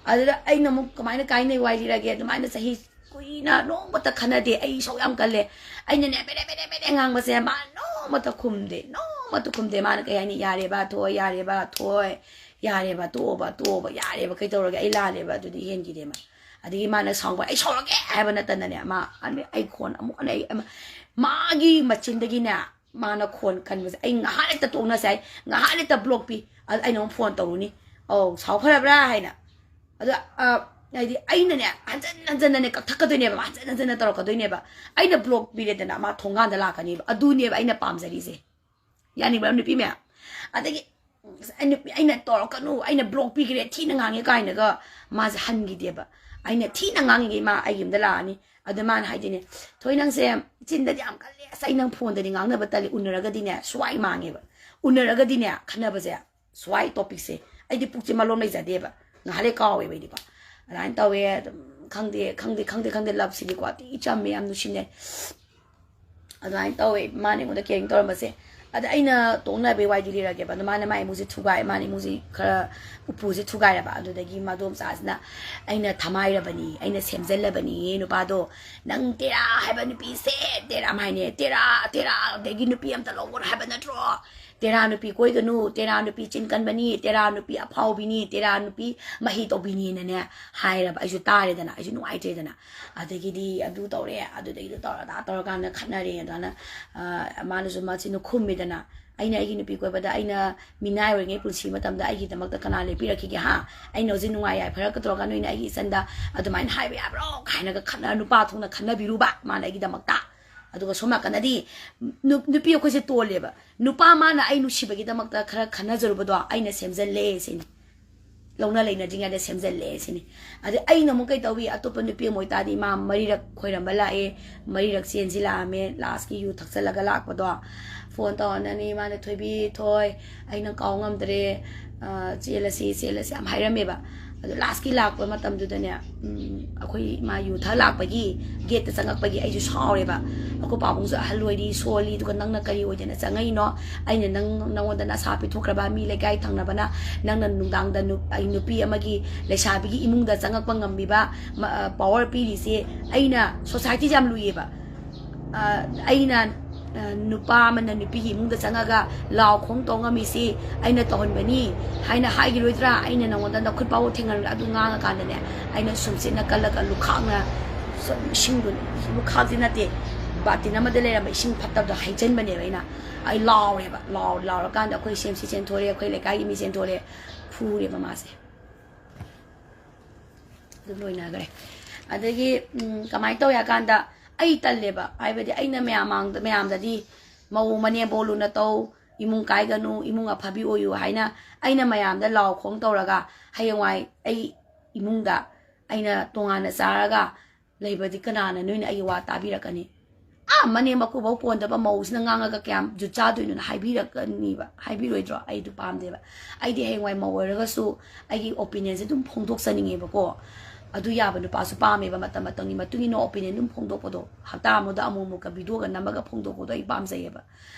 ꯑꯗꯨꯗ ꯑꯩꯅ ꯑꯃꯨꯛ ꯀꯃꯥꯏꯅ ꯀꯥꯏꯅꯩ ꯋꯥꯔꯤ ꯂꯤꯔꯒꯦ꯫ ꯑꯗꯨꯃꯥꯏꯅ ꯆꯍꯤ ꯀꯨꯏꯅ ꯅꯣꯡꯃꯇ ꯈꯟꯅꯗꯦ꯫ ꯑꯩ ꯏꯁꯧ ꯌꯥꯝ ꯀꯜꯂꯦ꯫ ꯑꯩꯅꯅꯦ ꯕꯦꯔꯦ ꯕꯦꯔꯦ ꯕꯦꯔꯦ ꯉꯥꯡꯕꯁꯦ ꯃꯥ ꯅꯣꯡꯃꯇ ꯈꯨꯝꯗꯦ, ꯅꯣꯡꯃꯇ ꯈꯨꯝꯗꯦ꯫ ꯃꯥꯅ ꯀꯩ ꯍꯥꯏꯅꯤ? "ꯌꯥꯔꯦꯕ, ꯊꯣꯏ, ꯌꯥꯔꯦꯕ, ꯊꯣꯏ, ꯌꯥꯔꯦꯕ, ꯇꯣꯛꯑꯣꯕ, ꯇꯣꯛꯑꯣꯕ, ꯌꯥꯔꯦꯕ, ꯀꯩꯗꯧꯔꯒꯦ? ꯑꯩ ꯂꯥꯜꯂꯦꯕ, ꯑꯗꯨꯗꯤ ꯍꯦꯟꯈꯤꯗꯦ ꯃꯥ"꯫ ꯑꯗꯒꯤ ꯃꯥꯅ ꯁꯥꯎꯕ, ꯑꯩ ꯁꯥꯎꯔꯒꯦ ꯍꯥꯏꯕ ꯅꯠꯇꯅꯅꯦ, ꯃꯥ ꯑꯩ ꯈꯣꯟ ꯑꯃꯨꯛ ꯍꯟꯅ ꯑꯩ ꯑꯃ-, ꯃꯥꯒꯤ ꯃꯆꯤꯟꯗꯒꯤꯅꯦ ꯃꯥꯅ ꯈꯣꯟ ꯀꯟꯕꯁꯦ ꯑꯩ ꯉꯥꯏꯍꯥꯛ ꯂꯩꯇ ꯇꯣꯛꯅꯁꯦ ꯍꯥꯏ, ꯉꯥꯏꯍꯥꯛ ꯂꯩꯇ block ꯄꯤ꯫ ꯑꯗꯨ ꯑꯩꯅ ꯑꯃꯨꯛ phone ꯇꯧꯔꯨꯅꯤ, "ꯑꯧ, ꯁꯥꯎꯈ꯭ꯔꯕ꯭ꯔꯥ?" ꯍꯥꯏꯅ꯫ ꯑꯗꯣ, ꯑ, ꯍꯥꯏꯗꯤ ꯑꯩꯅꯅꯦ ꯍꯟꯖꯟ ꯍꯟꯖꯟꯅꯅꯦ ꯀꯛꯊꯛꯀꯗꯣꯏꯅꯦꯕ, ꯃꯥ ꯍꯟꯖꯟ ꯍꯟꯖꯟꯅ ꯇꯧꯔꯛꯀꯗꯣꯏꯅꯦꯕ꯫ ꯑꯩꯅ block ꯄꯤꯔꯦꯗꯅ, ꯃꯥ ꯊꯣꯡꯒꯥꯟꯗ ꯂꯥꯛꯀꯅꯦꯕ꯫ ꯑꯗꯨꯅꯦꯕ ꯑꯩꯅ ꯄꯥꯝꯖꯔꯤꯁꯦ꯫ ꯌꯥꯅꯤꯡꯕ꯭ꯔꯥ, ꯅꯨꯄꯤ ꯃꯌꯥꯝ? ꯑꯗꯒꯤ, "ꯑꯁ, ꯑꯩ ꯅꯨꯄꯤ, ꯑꯩꯅ ꯇꯧꯔꯛꯀꯅꯨ, ꯑꯩꯅ block ꯄꯤꯈ꯭ꯔꯦ, ꯊꯤꯅ ꯉꯥꯡꯉꯦ" ꯀꯥꯏꯅꯒ ꯃꯥꯁꯦ ꯍꯟꯈꯤꯗꯦꯕ꯫ ꯑꯩꯅ ꯊꯤꯅ ꯉꯥꯡꯉꯤꯈꯩ ꯃꯥ ꯑꯩꯒꯤ ꯌꯨꯝꯗ ꯂꯥꯛꯑꯅꯤ꯫ ꯑꯗ ꯃꯥꯅ ꯍꯥꯏꯗꯣꯏꯅꯦ, "ꯊꯣꯏ, ꯅꯪꯁꯦ ꯆꯤꯟꯗꯗꯤ ꯌꯥꯝ ꯀꯜꯂꯦ, ꯑꯁ, ꯑꯩ ꯅꯪ phoneꯗꯗꯤ ꯉꯥꯡꯅꯕ ꯇꯜꯂꯤ, ꯎꯅꯔꯒꯗꯤꯅꯦ ꯁ꯭ꯋꯥꯏ ꯃꯥꯡꯉꯦꯕ, ꯎꯅꯔꯒꯗꯤꯅꯦ ꯈꯟꯅꯕꯁꯦ ꯁ꯭ꯋꯥꯏ topicꯁꯦ, ꯑꯩꯗꯤ ꯄꯨꯛꯁꯦ ꯃꯂꯣꯝ ꯂꯩꯖꯗꯦꯕ, ꯉꯥꯏꯍꯥꯛ ꯂꯩ ꯀꯥꯎꯋꯦꯕ ꯑꯩꯗꯤꯀꯣ"꯫ ꯑꯗꯨꯃꯥꯏꯅ ꯇꯧꯋꯦ꯫ ꯑꯗꯨꯝ ꯈꯪꯗꯦ, ꯈꯪꯗꯦ, ꯈꯪꯗꯦ, ꯈꯪꯗꯦ, loveꯁꯤꯗꯤꯀꯣ ꯑꯇꯤ ꯆꯝꯃꯦ, ꯌꯥꯝ ꯅꯨꯡꯁꯤꯅꯩ꯫ ꯑꯗꯨꯃꯥꯏꯅ ꯇꯧꯋꯦ ꯃꯥꯅ ꯑꯩꯉꯣꯟꯗ caring ꯇꯧꯔꯝꯕꯁꯦ꯫ ꯑꯗ ꯑꯩꯅ ꯇꯣꯛꯅꯕꯩ ꯋꯥꯔꯤꯗꯤ ꯂꯤꯔꯒꯦꯕ꯫ ꯑꯗ ꯃꯥꯅ ꯃꯥꯏ ꯏꯃꯨꯡꯁꯦ ꯊꯨꯒꯥꯏ, ꯃꯥꯅ ꯏꯃꯨꯡꯁꯦ ꯈꯔ ꯎꯄꯨꯁꯦ ꯊꯨꯒꯥꯏꯔꯕ꯫ ꯑꯗꯨꯗꯒꯤ ꯃꯗꯣꯝꯆꯥꯁꯤꯅ, "ꯑꯩꯅ ꯊꯃꯥꯏꯔꯕꯅꯤ, ꯑꯩꯅ ꯁꯦꯝꯖꯜꯂꯕꯅꯤ ꯅꯨꯄꯥꯗꯣ꯫ ꯅꯪ ꯇꯦꯔꯥ ꯍꯥꯏꯕ ꯅꯨꯄꯤꯁꯦ, ꯇꯦꯔꯥ ꯍꯥꯏꯅꯦ, ꯇꯦꯔꯥ, ꯇꯦꯔꯥꯗꯒꯤ ꯅꯨꯄꯤ ꯑꯝꯇ ꯂꯧꯒꯅꯨ ꯍꯥꯏꯕ ꯅꯠꯇ꯭ꯔꯣ? ꯇꯦꯔꯥ ꯅꯨꯄꯤ ꯀꯣꯏꯒꯅꯨ, ꯇꯦꯔꯥ ꯅꯨꯄꯤ ꯆꯤꯟ ꯀꯟꯕꯅꯤ, ꯇꯦꯔꯥ ꯅꯨꯄꯤ ꯑꯐꯥꯎꯕꯤꯅꯤ, ꯇꯦꯔꯥ ꯅꯨꯄꯤ ꯃꯍꯩ ꯇꯧꯕꯤꯅꯤꯅꯅꯦ" ꯍꯥꯏꯔꯕ꯫ ꯑꯩꯁꯨ ꯇꯥꯔꯦꯗꯅ, ꯑꯩꯁꯨ ꯅꯨꯡꯉꯥꯏꯇ꯭ꯔꯦꯗꯅ꯫ ꯑꯗꯒꯤꯗꯤ ꯑꯗꯨ ꯇꯧꯔꯦ, ꯑꯗꯨꯗꯒꯤꯗꯤ ꯇꯧꯔ ꯑꯗꯥ ꯇꯧꯔꯀꯥꯟꯗ ꯈꯠꯅꯔꯦ꯫ ꯑꯗꯨꯃꯥꯏꯅ, ꯑ, ꯃꯥꯅꯁꯨ ꯃꯆꯤꯟꯗꯣ ꯈꯨꯝꯃꯦꯗꯅ꯫ "ꯑꯩꯅ ꯑꯩꯒꯤ ꯅꯨꯄꯤ ꯀꯣꯏꯕꯗ ꯑꯩꯅ ꯃꯤꯅꯥꯏ ꯑꯣꯏꯔꯤꯉꯩ ꯄꯨꯟꯁꯤ ꯃꯇꯝꯗ ꯑꯩꯒꯤꯗꯃꯛꯇ ꯀꯅꯥ ꯂꯦꯞꯄꯤꯔꯛꯈꯤꯒꯦ, ꯍꯥ? ꯑꯩꯅ ꯍꯧꯖꯤꯛ ꯅꯨꯡꯉꯥꯏ ꯌꯥꯏꯐꯔꯒ ꯇꯧꯔꯒ ꯅꯣꯏꯅ ꯑꯩꯒꯤ ꯏꯆꯟꯗ ꯑꯗꯨꯃꯥꯏꯅ ꯍꯥꯏꯕ ꯌꯥꯕ꯭ꯔꯣ?" ꯀꯥꯏꯅꯒ ꯈꯠꯅ, ꯅꯨꯄꯥ ꯊꯣꯛꯅ ꯈꯠꯅꯕꯤꯔꯨꯕ ꯃꯥꯅ ꯑꯩꯒꯤꯗꯃꯛꯇ꯫ ꯑꯗꯨꯒ ꯁꯣꯝ ꯅꯥꯀꯟꯗꯗꯤ ꯅꯨ-, ꯅꯨꯄꯤ ꯑꯩꯈꯣꯏꯁꯦ ꯇꯣꯜꯂꯦꯕ꯫ ꯅꯨꯄꯥ ꯃꯥꯅ ꯑꯩ ꯅꯨꯡꯁꯤꯕꯒꯤꯗꯃꯛꯇ ꯈꯔ ꯈꯟꯅꯖꯔꯨꯕꯗꯣ ꯑꯩꯅ ꯁꯦꯝꯖꯜꯂꯦ ꯁꯤꯅꯤ꯫ ꯂꯧꯅ ꯂꯩꯅꯗ꯭ꯔꯤꯉꯩꯗ ꯁꯦꯝꯖꯜꯂꯦ ꯁꯤꯅꯤ꯫ ꯑꯗꯩ ꯑꯩꯅ ꯑꯃꯨꯛ ꯀꯩ ꯇꯧꯏ, ꯑꯇꯣꯞꯄ ꯅꯨꯄꯤ ꯑꯃ ꯑꯣꯏꯇꯥꯔꯗꯤ ꯃꯥ ꯃꯔꯤꯔꯛ ꯈꯣꯏꯔꯝꯕ ꯂꯥꯛꯑꯦ, ꯃꯔꯤꯔꯛ ꯆꯦꯟꯁꯤꯜꯂꯛꯑꯝꯃꯦ, lastꯀꯤ ꯌꯨ ꯊꯛꯆꯜꯂꯒ ꯂꯥꯛꯄꯗꯣ꯫ Phone ꯇꯧꯔꯅꯅꯤ, ꯃꯥꯅ, "ꯊꯣꯏꯕꯤ, ꯊꯣꯏ, ꯑꯩ ꯅꯪ ꯀꯥꯎ ꯉꯝꯗ꯭ꯔꯦ, ꯑ, ꯆꯦꯜꯂꯁꯤ, ꯆꯦꯜꯂꯁꯤ" ꯌꯥꯝ ꯍꯥꯏꯔꯝꯃꯦꯕ꯫ ꯑꯗꯣ ꯂꯥꯁꯀꯤ ꯂꯥꯛꯄ ꯃꯇꯝꯗꯨꯗꯅꯦ, ꯎꯝ, ꯑꯩꯈꯣꯏ ꯏꯃꯥ ꯌꯨ ꯊꯛ ꯂꯥꯛꯄꯒꯤ ꯒꯦꯠꯇ ꯆꯪꯉꯛꯄꯒꯤ ꯑꯩꯁꯨ ꯁꯥꯎꯔꯦꯕ꯫ "ꯑꯩꯈꯣꯏ ꯄꯥꯕꯨꯡꯁꯨ ꯑꯍꯜ ꯑꯣꯏꯔꯤ, ꯁꯣꯜꯂꯤ, ꯑꯗꯨꯒ ꯅꯪꯅ ꯀꯔꯤ ꯑꯣꯏꯗꯅ ꯆꯪꯉꯛꯏꯅꯣ? ꯑꯩꯅ ꯅꯪ, ꯅꯪꯉꯣꯟꯗ ꯅꯁꯥ ꯄꯤꯊꯣꯛꯈ꯭ꯔꯕ, ꯃꯤ ꯂꯩꯀꯥꯏ ꯊꯪꯅꯕꯅ ꯅꯪꯅ ꯅꯨꯡꯗꯥꯡꯗ ꯅꯨ-, ꯑꯩ ꯅꯨꯄꯤ ꯑꯃꯒꯤ, ꯂꯩꯁꯥꯕꯤꯒꯤ ꯏꯃꯨꯡꯗ ꯆꯪꯉꯛꯄ ꯉꯝꯃꯤꯕ ꯃ-, ꯑ, power ꯄꯤꯔꯤꯁꯦ ꯑꯩꯅ societyꯁꯦ ꯌꯥꯝ ꯂꯨꯏꯌꯦꯕ꯫ ꯑ, ꯑꯩꯅ, ꯑ, ꯅꯨꯄꯥ ꯑꯃꯅ ꯅꯨꯄꯤꯒꯤ ꯏꯃꯨꯡꯗ ꯆꯪꯉꯒ ꯂꯥꯎ ꯈꯣꯡ ꯇꯧ ꯉꯝꯃꯤꯁꯤ ꯑꯩꯅ ꯇꯧꯍꯟꯕꯅꯤ ꯍꯥꯏꯅ ꯍꯥꯏꯈꯤꯔꯣꯏꯗ꯭ꯔꯥ? ꯑꯩꯅ ꯅꯉꯣꯟꯗ ꯅꯈꯨꯠ ꯐꯥꯎꯕ ꯊꯦꯡꯍꯜꯂꯣꯏ", ꯑꯗꯨ ꯉꯥꯡꯉꯀꯥꯟꯗꯅꯦ, ꯑꯩꯅ ꯁꯨꯝꯁꯤꯠꯅ ꯀꯜꯂꯒ ꯂꯨꯈꯥꯛꯅ, ꯁꯨꯝ ꯏꯁꯤꯡꯗꯨ, ꯂꯨꯈꯥꯛꯁꯤ ꯅꯠꯇꯦ, ꯕꯥꯇꯤꯟ ꯑꯃꯗ ꯂꯩꯔꯝꯕ ꯏꯁꯤꯡ ꯐꯠꯇꯕꯗꯣ ꯍꯩꯖꯤꯟꯕꯅꯦꯕ ꯑꯩꯅ꯫ ꯑꯩ ꯂꯥꯎꯔꯦꯕ꯫ ꯂꯥꯎ-, ꯂꯥꯎꯔꯀꯥꯟꯗ ꯑꯩꯈꯣꯏ CMC ꯆꯦꯟꯊꯣꯔꯛꯑꯦ, ꯑꯩꯈꯣꯏ ꯂꯩꯀꯥꯏꯒꯤ ꯃꯤ ꯆꯦꯟꯊꯣꯔꯛꯑꯦ, ꯐꯨꯔꯦꯕ ꯃꯥꯁꯦ꯫ ꯑꯗꯨꯝ ꯂꯣꯏꯅꯈ꯭ꯔꯦ꯫ ꯑꯗꯒꯤ, ꯎꯝ, ꯀꯃꯥꯏꯅ ꯇꯧꯏ ꯍꯥꯏ ꯀꯥꯟꯗ, ꯑꯩ ꯇꯜꯂꯦꯕ꯫ ꯍꯥꯏꯕꯗꯤ ꯑꯩꯅ ꯃꯌꯥꯝ ꯃꯥꯡꯗ, ꯃꯌꯥꯝꯗꯗꯤ "ꯃꯧ ꯃꯅꯦꯝꯕꯣꯛ ꯂꯨꯅ ꯇꯧ, ꯏꯃꯨꯡ ꯀꯥꯏꯒꯅꯨ, ꯏꯃꯨꯡ ꯑꯐꯕꯤ ꯑꯣꯏꯌꯨ" ꯍꯥꯏꯅ ꯑꯩꯅ ꯃꯌꯥꯝꯗ ꯂꯥꯎ ꯈꯣꯡ ꯇꯧꯔꯒ, ꯍꯌꯦꯡꯋꯥꯏ ꯑꯩ ꯏꯃꯨꯡꯗ ꯑꯩꯅ ꯇꯣꯉꯥꯟꯅ ꯆꯥꯔꯒ ꯂꯩꯕꯗꯤ ꯀꯅꯥꯅ ꯅꯣꯏꯅ ꯑꯩꯒꯤ ꯋꯥ ꯇꯥꯕꯤꯔꯛꯀꯅꯤ? ꯑꯥ, ꯃꯅꯦꯝ ꯃꯀꯨꯕꯧ ꯄꯣꯟꯗꯕ ꯃꯧꯁꯤꯅ ꯉꯥꯡꯉꯒ ꯀꯌꯥꯝ ꯖꯨꯠ ꯆꯥꯗꯣꯏꯅꯣꯅ ꯍꯥꯏꯕꯤꯔꯛꯀꯅꯤꯕ, ꯍꯥꯏꯕꯤꯔꯣꯏꯗ꯭ꯔꯣ? ꯑꯩꯗꯨ ꯄꯥꯝꯗꯦꯕ꯫ ꯑꯩꯗꯤ ꯍꯌꯦꯡꯋꯥꯏ ꯃꯧ ꯑꯣꯏꯔꯒꯁꯨ ꯑꯩꯒꯤ opinionꯁꯦ ꯑꯗꯨꯝ ꯐꯣꯡꯗꯣꯛꯆꯅꯤꯡꯉꯦꯕꯀꯣ꯫ ꯑꯗꯨ ꯌꯥꯕ ꯅꯨꯄꯥꯁꯨ ꯄꯥꯝꯃꯦꯕ, ꯃꯇꯝ ꯃꯇꯝꯒꯤ ꯃꯇꯨꯡ ꯏꯟꯅ opinion ꯑꯗꯨꯝ ꯐꯣꯡꯗꯣꯛꯄꯗꯣ, ꯍꯞꯇꯥ ꯑꯃꯗ ꯑꯃꯨꯛ ꯑꯃꯨꯛꯀ videoꯒ ꯅꯝꯃꯒ ꯐꯣꯡꯗꯣꯛꯄꯗꯣ ꯑꯩ ꯄꯥꯝꯖꯩꯌꯦꯕ꯫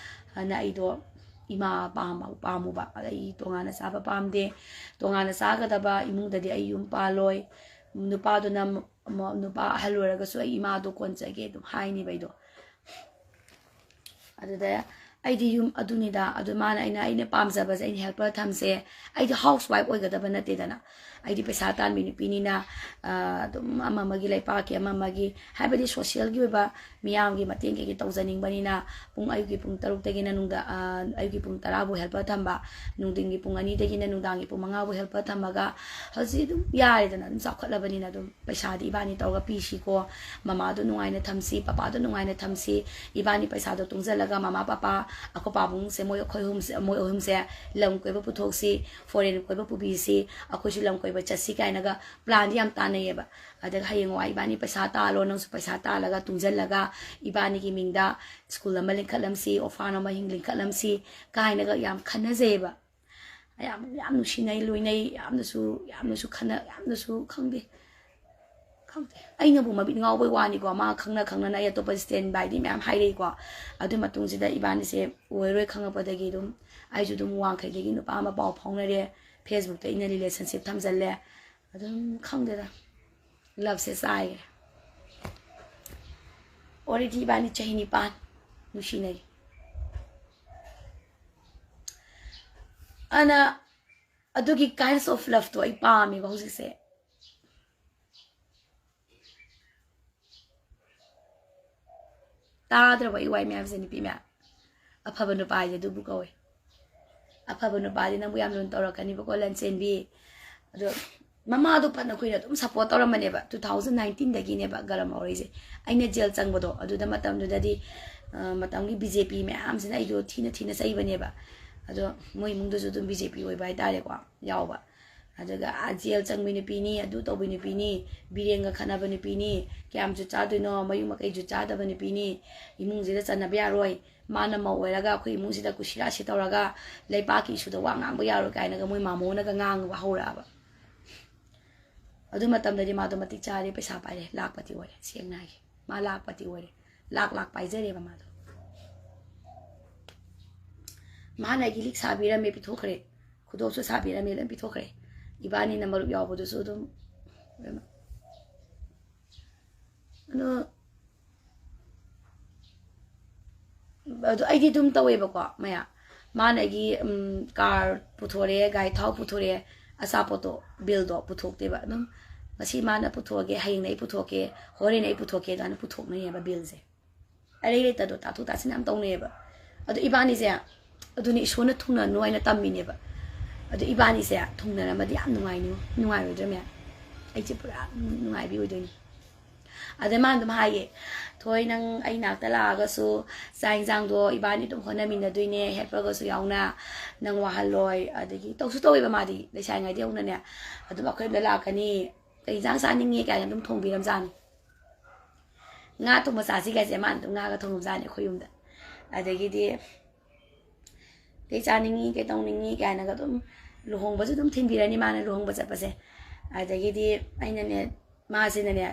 ꯑꯗꯨꯅ ꯑꯩꯗꯣ ꯏꯃꯥ ꯄꯥꯝꯕ, ꯄꯥꯝꯃꯨꯕ, ꯑꯗ ꯑꯩ ꯇꯣꯉꯥꯟꯅ ꯆꯥꯕ ꯄꯥꯝꯗꯦ꯫ ꯇꯣꯉꯥꯟꯅ ꯆꯥꯒꯗꯕ ꯏꯃꯨꯡꯗꯗꯤ ꯑꯩ ꯌꯨꯝ ꯄꯥꯜꯂꯣꯏ꯫ ꯅꯨꯄꯥꯗꯨꯅ ꯃ-, ꯃ-, ꯅꯨꯄꯥ ꯑꯍꯜ ꯑꯣꯏꯔꯒꯁꯨ "ꯑꯩ ꯏꯃꯥꯗꯣ ꯀꯣꯟꯖꯒꯦ" ꯑꯗꯨꯝ ꯍꯥꯏꯅꯦꯕ ꯑꯩꯗꯣ꯫ ꯑꯗꯨꯗ ꯑꯩꯗꯤ ꯌꯨꯝ ꯑꯗꯨꯅꯤꯗ, ꯑꯗꯨ ꯃꯥꯅ, ꯑꯩꯅ, ꯑꯩꯅ ꯄꯥꯝꯖꯕꯁꯦ, ꯑꯩꯅ helper ꯊꯝꯁꯦ꯫ ꯑꯩꯗꯤ housewife ꯑꯣꯏꯒꯗꯕ ꯅꯠꯇꯦꯗꯅ꯫ ꯑꯩꯗꯤ ꯄꯩꯁꯥ ꯇꯥꯟꯕꯤ ꯅꯨꯄꯤꯅꯤꯅ, ꯑ, ꯑꯗꯨꯝ ꯑꯃ ꯑꯃꯒꯤ ꯂꯩꯄꯥꯛꯀꯤ, ꯑꯃ ꯑꯃꯒꯤ, ꯍꯥꯏꯕꯗꯤ socialꯒꯤ ꯑꯣꯏꯕ ꯃꯤꯌꯥꯝꯒꯤ ꯃꯇꯦꯡ ꯀꯩꯀꯩ ꯇꯧꯖꯅꯤꯡꯕꯅꯤꯅ, ꯄꯨꯡ, ꯑꯌꯨꯛꯀꯤ ꯄꯨꯡ ꯇꯔꯨꯛꯇꯒꯤꯅ ꯅꯨꯡꯗ-, ꯑ, ꯑꯌꯨꯛꯀꯤ ꯄꯨꯡ ꯇꯔꯥꯕꯨ helper ꯊꯝꯕ, ꯅꯨꯡꯊꯤꯟꯒꯤ ꯄꯨꯡ ꯑꯅꯤꯗꯒꯤꯅ ꯅꯨꯡꯗꯥꯡꯒꯤ ꯄꯨꯡ ꯃꯉꯥꯕꯨ helper ꯊꯝꯃꯒ ꯍꯧꯖꯤꯛ ꯑꯗꯨꯝ ꯌꯥꯔꯦꯗꯅ, ꯑꯗꯨꯝ ꯆꯥꯎꯈꯠꯂꯕꯅꯤꯅ ꯑꯗꯨꯝ ꯄꯩꯁꯥꯗꯤ ꯏꯕꯥꯅꯤ ꯇꯧꯔꯒ ꯄꯤꯁꯤꯀꯣ, ꯃꯃꯥꯗꯣ ꯅꯨꯡꯉꯥꯏꯅ ꯊꯝꯁꯤ, ꯄꯄꯥꯗꯣ ꯅꯨꯡꯉꯥꯏꯅ ꯊꯝꯁꯤ, ꯏꯕꯥꯅꯤ ꯄꯩꯁꯥꯗꯣ ꯇꯨꯡꯁꯤꯜꯂꯒ ꯃꯃꯥ ꯄꯄꯥ, ꯑꯩꯈꯣꯏ ꯄꯥꯕꯨꯡꯁꯦ, ꯃꯣꯏ ꯑꯩꯈꯣꯏ ꯑꯍꯨꯝꯁꯦ, ꯃꯣꯏ ꯑꯍꯨꯝꯁꯦ ꯂꯝ ꯀꯣꯏꯕ ꯄꯨꯊꯣꯛꯁꯤ, foreign ꯀꯣꯏꯕ ꯄꯨꯕꯤꯁꯤ, ꯑꯩꯈꯣꯏꯁꯨ ꯂꯝ ꯀꯣꯏꯕ ꯆꯠꯁꯤ ꯀꯥꯏꯅꯒ planꯗꯤ ꯌꯥꯝ ꯇꯥꯟꯅꯩꯌꯦꯕ꯫ ꯑꯗꯒ ꯍꯌꯦꯡꯋꯥꯏ ꯏꯕꯥꯅꯤ ꯄꯩꯁꯥ ꯇꯥꯜꯂꯣ, ꯅꯪꯁꯨ ꯄꯩꯁꯥ ꯇꯥꯜꯂꯒ ꯇꯨꯡꯁꯤꯜꯂꯒ ꯏꯕꯥꯅꯤꯒꯤ ꯃꯤꯡꯗ school ꯑꯃ ꯂꯤꯡꯈꯠꯂꯝꯁꯤ, orphan ꯑꯃ ꯍꯤꯡ ꯂꯤꯡꯈꯠꯂꯝꯁꯤ ꯀꯥꯏꯅꯒ ꯌꯥꯝ ꯈꯟꯅꯖꯩꯌꯦꯕ꯫ ꯌꯥꯝ ꯌꯥꯝ ꯅꯨꯡꯁꯤꯅꯩ ꯂꯣꯏꯅꯩ, ꯌꯥꯝꯅꯁꯨ ꯌꯥꯝꯅꯁꯨ ꯈꯟꯅ ꯌꯥꯝꯅꯁꯨ ꯈꯪꯗꯦ꯫ ꯈꯪꯗꯦ, ꯑꯩꯅꯕꯨ ꯃꯃꯤꯠ ꯉꯥꯎꯕꯩ ꯋꯥꯅꯤꯀꯣ꯫ ꯃꯥ ꯈꯪꯅ ꯈꯪꯅꯅ ꯑꯩ ꯑꯇꯣꯞꯄ stand byꯗꯤ ꯃꯌꯥꯝ ꯍꯥꯏꯔꯛꯏꯀꯣ꯫ ꯑꯗꯨ ꯃꯇꯨꯡꯁꯤꯗ ꯏꯕꯥꯅꯤꯁꯦ ꯑꯣꯏꯔꯣꯏ ꯈꯪꯉꯛꯄꯗꯒꯤ ꯑꯗꯨꯝ ꯑꯩꯁꯨ ꯑꯗꯨꯝ ꯋꯥꯡꯈꯩꯗꯒꯤ ꯅꯨꯄꯥ ꯑꯃ ꯄꯥꯎ ꯐꯥꯎꯅꯔꯦ꯫ Facebookꯇ ꯑꯩꯅ relationship ꯊꯝꯖꯜꯂꯦ꯫ ꯑꯗꯨꯝ ꯈꯪꯗꯦꯗ, loveꯁꯦ ꯆꯥꯏꯈ꯭ꯔꯦ꯫ Already ꯏꯕꯥꯅꯤ ꯆꯍꯤ ꯅꯤꯄꯥꯟ ꯅꯨꯡꯁꯤꯅꯔꯤ꯫ ꯑꯅ ꯑꯗꯨꯒꯤ kinds of loveꯇꯣ ꯑꯩ ꯄꯥꯝꯃꯦꯕ ꯍꯧꯖꯤꯛꯁꯦ꯫ ꯇꯥꯗ꯭ꯔꯕ ꯑꯩ ꯋꯥꯏ ꯃꯌꯥꯝꯁꯦ? ꯅꯨꯄꯤ ꯃꯌꯥꯝ, ꯑꯐꯕ ꯅꯨꯄꯥ ꯍꯥꯏꯁꯦ ꯑꯗꯨꯕꯨ ꯀꯧꯋꯦ꯫ ꯑꯐꯕ ꯅꯨꯄꯥꯗꯤ ꯅꯪꯕꯨ ꯌꯥꯝ ꯂꯨꯅ ꯇꯧꯔꯛꯀꯅꯤꯕꯀꯣ, ꯂꯟꯆꯦꯟꯕꯤ꯫ ꯑꯗꯣ ꯃꯃꯥꯗꯣ ꯐꯅ ꯀꯨꯏꯅ ꯑꯗꯨꯝ support ꯇꯧꯔꯝꯕꯅꯦꯕ꯫ Two thousand nineteenꯗꯒꯤꯅꯦꯕ garam ꯍꯧꯔꯛꯏꯁꯦ꯫ ꯑꯩꯅ jail ꯆꯪꯕꯗꯣ ꯑꯗꯨꯗ ꯃꯇꯝꯗꯨꯗꯗꯤ, ꯑ, ꯃꯇꯝꯒꯤ BJP ꯃꯌꯥꯝꯁꯤꯅ ꯑꯩꯗꯣ ꯊꯤꯅ ꯊꯤꯅ ꯆꯩꯕꯅꯦꯕ꯫ ꯑꯗꯣ ꯃꯣꯏ ꯏꯃꯨꯡꯗꯁꯨ ꯑꯗꯨꯝ BJP ꯑꯣꯏꯕ ꯍꯥꯏꯇꯥꯔꯦꯀꯣ, ꯌꯥꯎꯕ꯫ ꯑꯗꯨꯒ ꯑꯥ jail ꯆꯪꯕꯤ ꯅꯨꯄꯤꯅꯤ, ꯑꯗꯨ ꯇꯧꯕꯤ ꯅꯨꯄꯤꯅꯤ, ꯕꯤꯔꯦꯟꯒ ꯈꯠꯅꯕ ꯅꯨꯄꯤꯅꯤ, ꯀꯌꯥꯝꯁꯨ ꯆꯥꯗꯣꯏꯅꯣ, ꯃꯌꯨꯝ ꯃꯀꯩꯁꯨ ꯆꯥꯗꯕ ꯅꯨꯄꯤꯅꯤ, ꯏꯃꯨꯡꯁꯤꯗ ꯆꯟꯅꯕ ꯌꯥꯔꯣꯏ, ꯃꯥꯅ ꯃꯧ ꯑꯣꯏꯔꯒ ꯑꯩꯈꯣꯏ ꯏꯃꯨꯡꯁꯤꯗ ꯀꯨꯁꯤꯔꯥꯁꯤ ꯇꯧꯔꯒ ꯂꯩꯄꯥꯛꯀꯤ ꯏꯁꯨꯗ ꯋꯥ ꯉꯥꯡꯕ ꯌꯥꯔꯣꯏ ꯀꯥꯏꯅꯒ ꯃꯣꯏ ꯃꯥꯃꯣꯅꯒ ꯉꯥꯡꯕ ꯍꯧꯔꯛꯑꯕ꯫ ꯑꯗꯨ ꯃꯇꯝꯗꯗꯤ ꯃꯥꯗꯣ ꯃꯇꯤꯛ ꯆꯥꯔꯦ, ꯄꯩꯁꯥ ꯄꯥꯏꯔꯦ, ꯂꯥꯛꯄꯇꯤ ꯑꯣꯏꯔꯦ, ꯁꯦꯡꯅ ꯍꯥꯏꯒꯦ꯫ ꯃꯥ ꯂꯥꯛꯄꯇꯤ ꯑꯣꯏꯔꯦ, ꯂꯥꯛ ꯂꯥꯛ ꯄꯥꯏꯖꯔꯦꯕ ꯃꯥꯗꯣ꯫ ꯃꯥꯅ ꯑꯩꯒꯤ ꯂꯤꯛ ꯁꯥꯕꯤꯔꯝꯃꯦ, ꯄꯤꯊꯣꯛꯈ꯭ꯔꯦ꯫ ꯈꯨꯗꯣꯞꯁꯨ ꯁꯥꯕꯤꯔꯝꯃꯦ, ꯂꯣꯏ ꯄꯤꯊꯣꯛꯈ꯭ꯔꯦ꯫ ꯏꯕꯥꯅꯤꯅ ꯃꯔꯨꯞ ꯌꯥꯎꯕꯗꯨꯁꯨ ꯑꯗꯨꯝ ꯂꯣꯏꯅꯃꯛ꯫ ꯑꯗꯣ ꯑꯗꯣ ꯑꯩꯗꯤ ꯑꯗꯨꯝ ꯇꯧꯋꯦꯕꯀꯣ ꯃꯌꯥꯝ꯫ ꯃꯥꯅ ꯑꯩꯒꯤ, ꯎꯝ, car ꯄꯨꯊꯣꯔꯛꯑꯦ, ꯒꯥꯔꯤ ꯊꯥꯎ ꯄꯨꯊꯣꯔꯛꯑꯦ, ꯑꯆꯥꯄꯣꯠꯇꯣ, billꯗꯣ ꯄꯨꯊꯣꯛꯇꯦꯕ꯫ ꯑꯗꯨꯝ ꯉꯁꯤ ꯃꯥꯅ ꯄꯨꯊꯣꯛꯑꯒꯦ, ꯍꯌꯦꯡꯅ ꯑꯩ ꯄꯨꯊꯣꯛꯀꯦ, ꯍꯣꯔꯦꯟ ꯑꯩ ꯄꯨꯊꯣꯛꯀꯦ ꯑꯗꯨꯃꯥꯏꯅ ꯄꯨꯊꯣꯛꯅꯩꯌꯦꯕ billꯁꯦ꯫ ꯑꯔꯩ ꯂꯩꯇꯗꯣ ꯇꯥꯊꯣꯛ ꯇꯥꯁꯤꯟ ꯌꯥꯝ ꯇꯧꯅꯩꯌꯦꯕ꯫ ꯑꯗꯣ ꯏꯕꯥꯅꯤꯁꯦ ꯑꯗꯨꯅꯤ ꯏꯁꯣꯔꯅ ꯊꯨꯡꯅꯅꯨ ꯍꯥꯏꯅ ꯇꯝꯃꯤꯅꯦꯕ꯫ ꯑꯗꯣ ꯏꯕꯥꯅꯤꯁꯦ ꯊꯨꯡꯅꯔꯝꯃꯗꯤ ꯌꯥꯝ ꯅꯨꯡꯉꯥꯏꯅꯤ, ꯅꯨꯡꯉꯥꯏꯔꯣꯏꯗ꯭ꯔꯥ ꯃꯌꯥꯝ? ꯑꯩꯁꯦ ꯄꯨꯔꯥ ꯅꯨꯡꯉꯥꯏꯕꯤ ꯑꯣꯏꯗꯣꯏꯅꯤ꯫ ꯑꯗꯩ ꯃꯥꯅ ꯑꯗꯨꯝ ꯍꯥꯏꯌꯦ, "ꯊꯣꯏ, ꯅꯪ ꯑꯩ ꯅꯥꯛꯇ ꯂꯥꯛꯑꯒꯁꯨ ꯆꯥꯛ ꯏꯟꯁꯥꯡꯗꯣ ꯏꯕꯥꯅꯤ ꯑꯗꯨꯝ ꯍꯣꯠꯅꯃꯤꯟꯅꯗꯣꯏꯅꯦ, helperꯒꯁꯨ ꯌꯥꯎꯅ, ꯅꯪ ꯋꯥꯍꯜꯂꯣꯏ"꯫ ꯑꯗꯒꯤ ꯇꯧꯁꯨ ꯇꯧꯋꯦꯕ ꯃꯥꯗꯤ, ꯂꯩꯁꯥꯔꯤꯉꯩꯗꯩ ꯍꯧꯅꯅꯦ꯫ ꯑꯗꯨꯝ ꯑꯩꯈꯣꯏ ꯌꯨꯝꯗ ꯂꯥꯛꯀꯅꯤ, "ꯀꯩ ꯏꯟꯁꯥꯡ ꯆꯥꯅꯤꯡꯉꯤ?" ꯀꯥꯏꯅ ꯑꯗꯨꯝ ꯊꯣꯡꯕꯤꯔꯝꯖꯥꯠꯅꯤ꯫ "ꯉꯥ ꯊꯣꯡꯕ ꯆꯥꯁꯤ" ꯀꯥꯏꯁꯦ ꯃꯥꯅ ꯑꯗꯨꯝ ꯉꯥꯒ ꯊꯣꯡꯉꯝꯖꯥꯠꯅꯤ ꯑꯩꯈꯣꯏ ꯌꯨꯝꯗ꯫ ꯑꯗꯒꯤꯗꯤ ꯀꯩ ꯆꯥꯅꯤꯡꯉꯤ, ꯀꯩ ꯇꯧꯅꯤꯡꯉꯤ ꯀꯥꯏꯅꯒ ꯑꯗꯨꯝ ꯂꯨꯍꯣꯡꯕꯁꯨ ꯑꯗꯨꯝ ꯊꯤꯟꯕꯤꯔꯅꯤ ꯃꯥꯅ ꯂꯨꯍꯣꯡꯕ ꯆꯠꯄꯁꯦ꯫ ꯑꯗꯒꯤꯗꯤ ꯑꯩꯅꯅꯦ, ꯃꯥꯁꯤꯅꯅꯦ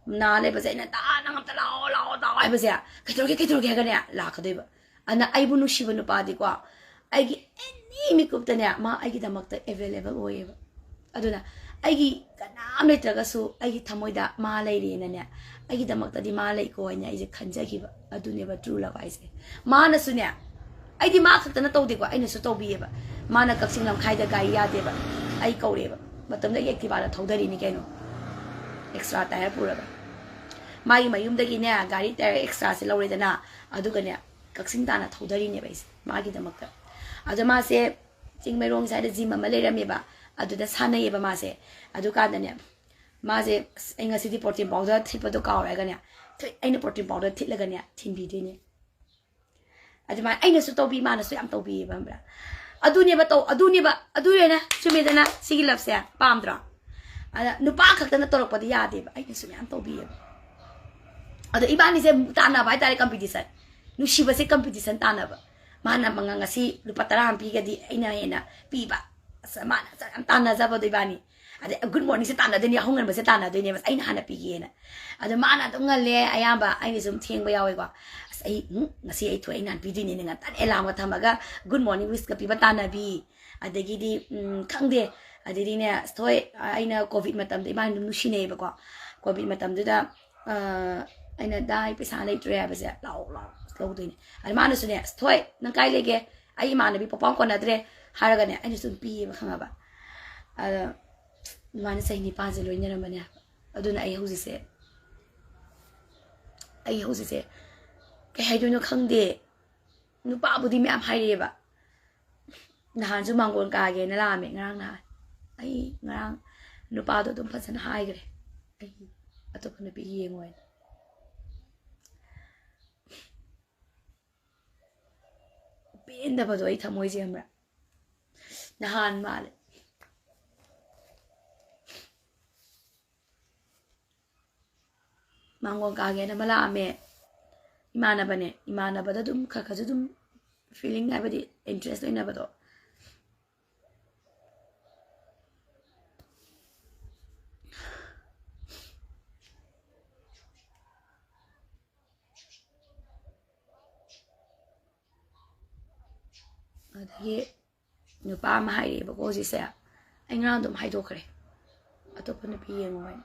ꯅꯥ ꯂꯩꯕꯁꯦ ꯑꯩꯅ, "ꯇꯥ, ꯅꯪ ꯑꯝꯇ ꯂꯥꯛꯑꯣ, ꯂꯥꯛꯑꯣ, ꯂꯥꯛꯑꯣ" ꯍꯥꯏꯕꯁꯦ, "ꯀꯩꯗꯧꯔꯒꯦ, ꯀꯩꯗꯧꯔꯒꯦ?" ꯍꯥꯏꯒꯅꯦ ꯂꯥꯛꯀꯗꯣꯏꯕ꯫ ꯑꯗꯨꯅ ꯑꯩꯕꯨ ꯅꯨꯡꯁꯤꯕ ꯅꯨꯄꯥꯗꯤꯀꯣ, ꯑꯩꯒꯤ ꯑꯦꯅꯤ ꯃꯤꯀꯨꯞꯇꯅꯦ ꯃꯥ ꯑꯩꯒꯤꯗꯃꯛꯇ ꯑꯦꯕꯦꯂꯦꯕꯜ ꯑꯣꯏꯌꯦꯕ꯫ ꯑꯗꯨꯅ ꯑꯩꯒꯤ ꯀꯅꯥꯝ ꯂꯩꯇ꯭ꯔꯒꯁꯨ ꯑꯩꯒꯤ ꯊꯃꯣꯏꯗ ꯃꯥ ꯂꯩꯔꯦꯅꯅꯦ, ꯑꯩꯒꯤꯗꯃꯛꯇꯗꯤ ꯃꯥ ꯂꯩꯀꯣ ꯍꯥꯏꯅ ꯑꯩꯁꯦ ꯈꯟꯖꯈꯤꯕ꯫ ꯑꯗꯨꯅꯦꯕ ꯇ꯭ꯔꯨ ꯂꯞ ꯍꯥꯏꯁꯦ꯫ ꯃꯥꯅꯁꯨꯅꯦ, ꯑꯩꯗꯤ ꯃꯥ ꯈꯛꯇꯅ ꯇꯧꯗꯦꯀꯣ, ꯑꯩꯅꯁꯨ ꯇꯧꯕꯤꯌꯦꯕ꯫ ꯃꯥꯅ ꯀꯛꯆꯤꯡ ꯂꯝꯈꯥꯏꯗ ꯒꯥꯔꯤ ꯌꯥꯗꯦꯕ, ꯑꯩ ꯀꯧꯔꯦꯕ꯫ ꯃꯇꯝꯗꯨꯗ ꯑꯩ ꯑꯦꯛꯇꯤꯚꯥꯗ ꯊꯧꯗꯔꯤꯅꯤ ꯀꯩꯅꯣ, ꯑꯦꯛꯁꯇ꯭ꯔꯥ ꯇꯥꯌꯔ ꯄꯨꯔꯒ꯫ ꯃꯥꯒꯤ ꯃꯌꯨꯝꯗꯒꯤꯅꯦ ꯒꯥꯔꯤ ꯇꯥꯌꯔ ꯑꯦꯛꯁꯇ꯭ꯔꯥꯁꯦ ꯂꯧꯔꯦꯗꯅ, ꯑꯗꯨꯒꯅꯦ ꯀꯛꯆꯤꯡ ꯇꯥꯅ ꯊꯧꯗꯔꯤꯅꯦꯕ ꯑꯩꯁꯦ ꯃꯥꯒꯤꯗꯃꯛꯇ꯫ ꯑꯗꯣ ꯃꯥꯁꯦ ꯆꯤꯡꯃꯩꯔꯣꯡ ꯁ꯭ꯋꯥꯏꯗ ꯖꯤꯝ ꯑꯃ ꯂꯩꯔꯝꯃꯦꯕ, ꯑꯗꯨꯗ ꯁꯥꯟꯅꯩꯌꯦꯕ ꯃꯥꯁꯦ꯫ ꯑꯗꯨꯀꯥꯟꯗꯅꯦ ꯃꯥꯁꯦ, "ꯑꯁ, ꯑꯩ ꯉꯁꯤꯗꯤ ꯄ꯭ꯔꯣꯇꯤꯟ ꯄꯥꯎꯗꯔ ꯊꯤꯠꯄꯗꯣ ꯀꯥꯎꯔꯦ" ꯍꯥꯏꯔꯒꯅꯦ, ꯊꯨꯏ, ꯑꯩꯅ ꯄ꯭ꯔꯣꯇꯤꯟ ꯄꯥꯎꯗꯔ ꯊꯤꯠꯂꯒꯅꯦ ꯊꯤꯟꯕꯤꯗꯣꯏꯅꯦ꯫ ꯑꯗꯨꯃꯥꯏꯅ ꯑꯩꯅꯁꯨ ꯇꯧꯕꯤ, ꯃꯥꯅꯁꯨ ꯌꯥꯝ ꯇꯧꯕꯤꯌꯦꯕ, ꯈꯪꯕ꯭ꯔꯥ? ꯑꯗꯨꯅꯦꯕ ꯇꯧ-, ꯑꯗꯨꯅꯦꯕ, ꯑꯗꯨꯅꯦꯅ, ꯆꯨꯝꯃꯦꯗꯅ, ꯁꯤꯒꯤ ꯂꯞꯁꯦ ꯄꯥꯝꯗ꯭ꯔꯣ? ꯑꯗ ꯅꯨꯄꯥ ꯈꯛꯇꯅ ꯇꯧꯔꯛꯄꯗꯤ ꯌꯥꯗꯦꯕ, ꯑꯩꯅꯁꯨ ꯃꯌꯥꯝ ꯇꯧꯕꯤꯌꯦꯕ꯫ ꯑꯗꯣ ꯏꯕꯥꯅꯤꯁꯦ ꯇꯥꯟꯅꯕ ꯍꯥꯏꯇꯥꯔꯦ, ꯀꯝꯄꯤꯇꯤꯁꯟ, ꯅꯨꯡꯁꯤꯕꯁꯦ ꯀꯝꯄꯤꯇꯤꯁꯟ ꯇꯥꯟꯅꯕ꯫ ꯃꯥꯅ ꯃꯉ-, ꯉꯁꯤ ꯂꯨꯄꯥ ꯇꯔꯥ ꯑꯃ ꯄꯤꯒꯗꯤ ꯑꯩꯅ ꯍꯦꯟꯅ ꯄꯤꯕ, ꯑꯁ, ꯃꯥꯅ ꯌꯥꯝ ꯇꯥꯟꯅꯖꯕꯗꯣ ꯏꯕꯥꯅꯤ꯫ ꯑꯗꯩ ꯒꯨꯗ ꯃꯣꯔꯅꯤꯡꯁꯦ ꯇꯥꯟꯅꯗꯣꯏꯅꯦ, ꯌꯥꯍꯧ ꯉꯟꯕꯁꯦ ꯇꯥꯟꯅꯗꯣꯏꯅꯦꯕ, ꯑꯩꯅ ꯍꯥꯟꯅ ꯄꯤꯒꯦꯅ꯫ ꯑꯗꯣ ꯃꯥꯅ ꯑꯗꯨꯝ ꯉꯜꯂꯦ, ꯑꯌꯥꯝꯕ ꯑꯩꯅꯁꯨ ꯑꯗꯨꯝ ꯊꯦꯡꯕ ꯌꯥꯎꯋꯦꯀꯣ꯫ "ꯑꯁ, ꯑꯩ, ꯎꯝ, ꯉꯁꯤ ꯑꯩ ꯊꯣꯛꯑꯦ, ꯑꯩ ꯅꯍꯥꯟ ꯄꯤꯗꯣꯏꯅꯦꯅ" ꯉꯟꯇꯥꯅ ꯑꯦꯂꯥꯝꯒ ꯊꯝꯃꯒ ꯒꯨꯗ ꯃꯣꯔꯅꯤꯡ ꯋꯤꯁꯀ ꯄꯤꯕ ꯇꯥꯟꯅꯕꯤ꯫ ꯑꯗꯒꯤꯗꯤ, ꯎꯝ, ꯈꯪꯗꯦ꯫ ꯑꯗꯩꯗꯤꯅꯦ, ꯑꯁ, ꯊꯣꯏ, ꯑꯩꯅ ꯀꯣꯚꯤꯗ ꯃꯇꯝꯗ ꯏꯕꯥꯅꯤ ꯑꯗꯨꯝ ꯅꯨꯡꯁꯤꯅꯩꯌꯦꯕꯀꯣ꯫ ꯀꯣꯚꯤꯗ ꯃꯇꯝꯗꯨꯗ, ꯑ, ꯑꯩꯅ, "ꯗꯥ, ꯑꯩ ꯄꯩꯁꯥ ꯂꯩꯇ꯭ꯔꯦ" ꯍꯥꯏꯕꯁꯦ, "ꯂꯥꯛꯑꯣ, ꯂꯥꯛꯑꯣ" ꯂꯧꯗꯣꯏꯅꯦ꯫ ꯑꯗ ꯃꯥꯅꯁꯨꯅꯦ, "ꯑꯁ, ꯊꯣꯏ, ꯅꯪ ꯀꯥꯏ ꯂꯩꯒꯦ? ꯑꯩ ꯏꯃꯥꯟꯅꯕꯤ ꯄꯥꯎ ꯄꯥꯎ ꯀꯣꯟꯅꯗ꯭ꯔꯦ" ꯍꯥꯏꯔꯒꯅꯦ, ꯑꯩꯅꯁꯨ ꯑꯗꯨꯝ ꯄꯤꯌꯦꯕ, ꯈꯪꯉꯕ? ꯑꯗ ꯑꯗꯨꯃꯥꯏꯅ ꯆꯍꯤ ꯅꯤꯄꯥꯟꯁꯦ ꯂꯣꯏꯅꯔꯝꯕꯅꯦ ꯍꯥꯏꯕ꯫ ꯑꯗꯨꯅ ꯑꯩ ꯍꯧꯖꯤꯛꯁꯦ, ꯑꯩ ꯍꯧꯖꯤꯛꯁꯦ ꯀꯩ ꯍꯥꯏꯗꯣꯏꯅꯣ ꯈꯪꯗꯦ꯫ ꯅꯨꯄꯥꯕꯨꯗꯤ ꯃꯌꯥꯝ ꯍꯥꯏꯔꯛꯑꯦꯕ꯫ ꯅꯍꯥꯟꯁꯨ ꯃꯥꯡꯒꯣꯜ ꯀꯥꯒꯦꯅ ꯂꯥꯛꯑꯝꯃꯦ, ꯉꯔꯥꯡ ꯅꯍꯥꯟ꯫ ꯑꯩ ꯉꯔꯥꯡ ꯅꯨꯄꯥꯗꯣ ꯑꯗꯨꯝ ꯐꯖꯅ ꯍꯥꯏꯈ꯭ꯔꯦ, "ꯑꯩ ꯑꯇꯣꯞꯄ ꯅꯨꯄꯤ ꯌꯦꯡꯉꯣꯏꯅ"꯫ ꯄꯦꯟꯗꯕꯗꯣ ꯑꯩ ꯊꯃꯣꯏꯁꯦ, ꯈꯪꯕ꯭ꯔꯥ? ꯅꯍꯥꯟ ꯃꯥꯜꯂꯦ, ꯃꯥꯡꯒꯣꯜ ꯀꯥꯒꯦꯅ ꯑꯃ ꯂꯥꯛꯑꯝꯃꯦ, ꯏꯃꯥꯟꯅꯕꯅꯦ꯫ ꯏꯃꯥꯟꯅꯕꯗ ꯑꯗꯨꯝ ꯈꯔ ꯈꯔꯁꯨ ꯑꯗꯨꯝ Feeling ꯍꯥꯏꯕꯗꯤ interest ꯂꯩꯅꯕꯗꯣ꯫ ꯑꯗꯒꯤ ꯅꯨꯄꯥ ꯑꯃ ꯍꯥꯏꯔꯛꯑꯦꯕꯀꯣ ꯍꯧꯖꯤꯛꯁꯦ, ꯑꯩ ꯉꯔꯥꯡ ꯑꯗꯨꯝ ꯍꯥꯏꯗꯣꯛꯈ꯭ꯔꯦ, "ꯑꯇꯣꯞꯄ ꯅꯨꯄꯤ ꯌꯦꯡꯉꯣ" ꯍꯥꯏꯅ꯫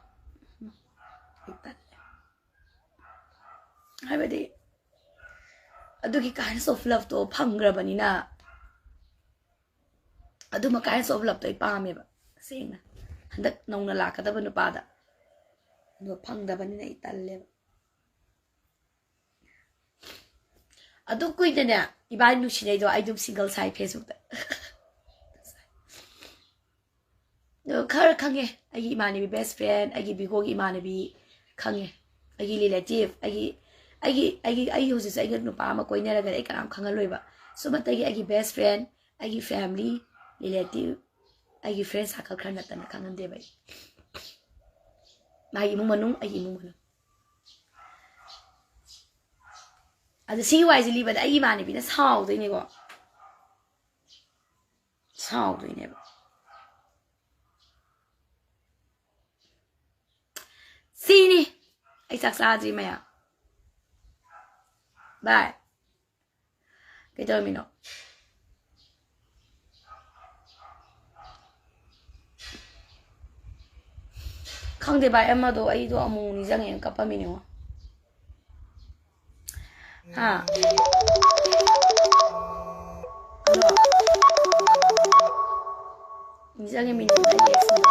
ꯑꯩ ꯇꯜꯂꯦ꯫ ꯍꯥꯏꯕꯗꯤ ꯑꯗꯨꯒꯤ kinds of loveꯇꯣ ꯐꯪꯈ꯭ꯔꯕꯅꯤꯅ, ꯑꯗꯨꯃ kinds of loveꯇꯣ ꯑꯩ ꯄꯥꯝꯃꯦꯕ, ꯁꯦꯡꯅ꯫ ꯍꯟꯗꯛ ꯅꯧꯅ ꯂꯥꯛꯀꯗꯕ ꯅꯨꯄꯥꯗ꯫ ꯑꯗꯣ ꯐꯪꯗꯕꯅꯤꯅ ꯑꯩ ꯇꯜꯂꯦꯕ꯫ ꯑꯗꯨ ꯀꯨꯏꯅꯅꯦ ꯏꯕꯥꯅꯤ ꯅꯨꯡꯁꯤꯅꯩꯗꯣ, ꯑꯩ ꯑꯗꯨꯝ single ꯁꯥꯏ Facebookꯇ꯫ ꯑꯗꯣ ꯈꯔ ꯈꯪꯉꯦ, ꯑꯩꯒꯤ ꯏꯃꯥꯟꯅꯕꯤ, best friend, ꯑꯩꯒꯤ ꯕꯤꯒꯣꯒꯤ ꯏꯃꯥꯟꯅꯕꯤ ꯈꯪꯉꯦ, ꯑꯩꯒꯤ relative, ꯑꯩꯒꯤ, ꯑꯩꯒꯤ, ꯑꯩꯒꯤ, ꯑꯩꯒꯤ ꯍꯧꯖꯤꯛꯁꯦ ꯑꯩꯒ ꯅꯨꯄꯥ ꯑꯃ ꯀꯣꯏꯅꯔꯒꯗꯤ ꯑꯩ ꯀꯅꯥꯝ ꯈꯪꯍꯜꯂꯣꯏꯕ꯫ ꯁꯨꯞꯅꯇꯒꯤ ꯑꯩꯒꯤ best friend, ꯑꯩꯒꯤ family, relative, ꯑꯩꯒꯤ friend circle ꯈꯔ ꯅꯠꯇꯅ ꯈꯪꯍꯟꯗꯦꯕ ꯑꯩ꯫ ꯃꯥꯒꯤ ꯏꯃꯨꯡ ꯃꯅꯨꯡ, ꯑꯩꯒꯤ ꯏꯃꯨꯡ ꯃꯅꯨꯡ꯫ ꯑꯗ ꯁꯤꯒꯤ ꯋꯥꯔꯤꯁꯦ ꯂꯤꯕꯗ ꯑꯩꯒꯤ ꯏꯃꯥꯟꯅꯕꯤꯅ ꯁꯥꯎꯗꯣꯏꯅꯦꯀꯣ, ꯁꯥꯎꯗꯣꯏꯅꯦꯕ꯫ ꯁꯤꯅꯤ꯫ ꯑꯩ ꯆꯥꯛ ꯆꯥꯗ꯭ꯔꯤ ꯃꯌꯥꯝ꯫ Bye꯫ ꯀꯩꯗꯧꯔꯝꯃꯤꯅꯣ? ꯈꯪꯗꯦ ꯚꯥꯏ, ꯑꯃꯗꯣ ꯑꯩꯗꯣ ꯑꯃꯨꯛ ꯅꯤꯡꯁꯤꯡꯉꯦꯅ ꯀꯞꯄꯝꯃꯤꯅꯦꯉꯣ꯫ ꯍꯥ? ꯍꯜꯂꯣ? ꯅꯤꯡꯁꯤꯡꯉꯦ, ꯃꯤꯅꯤꯠ ꯑꯩꯒꯤ ꯑꯦꯛꯁꯅꯦ꯫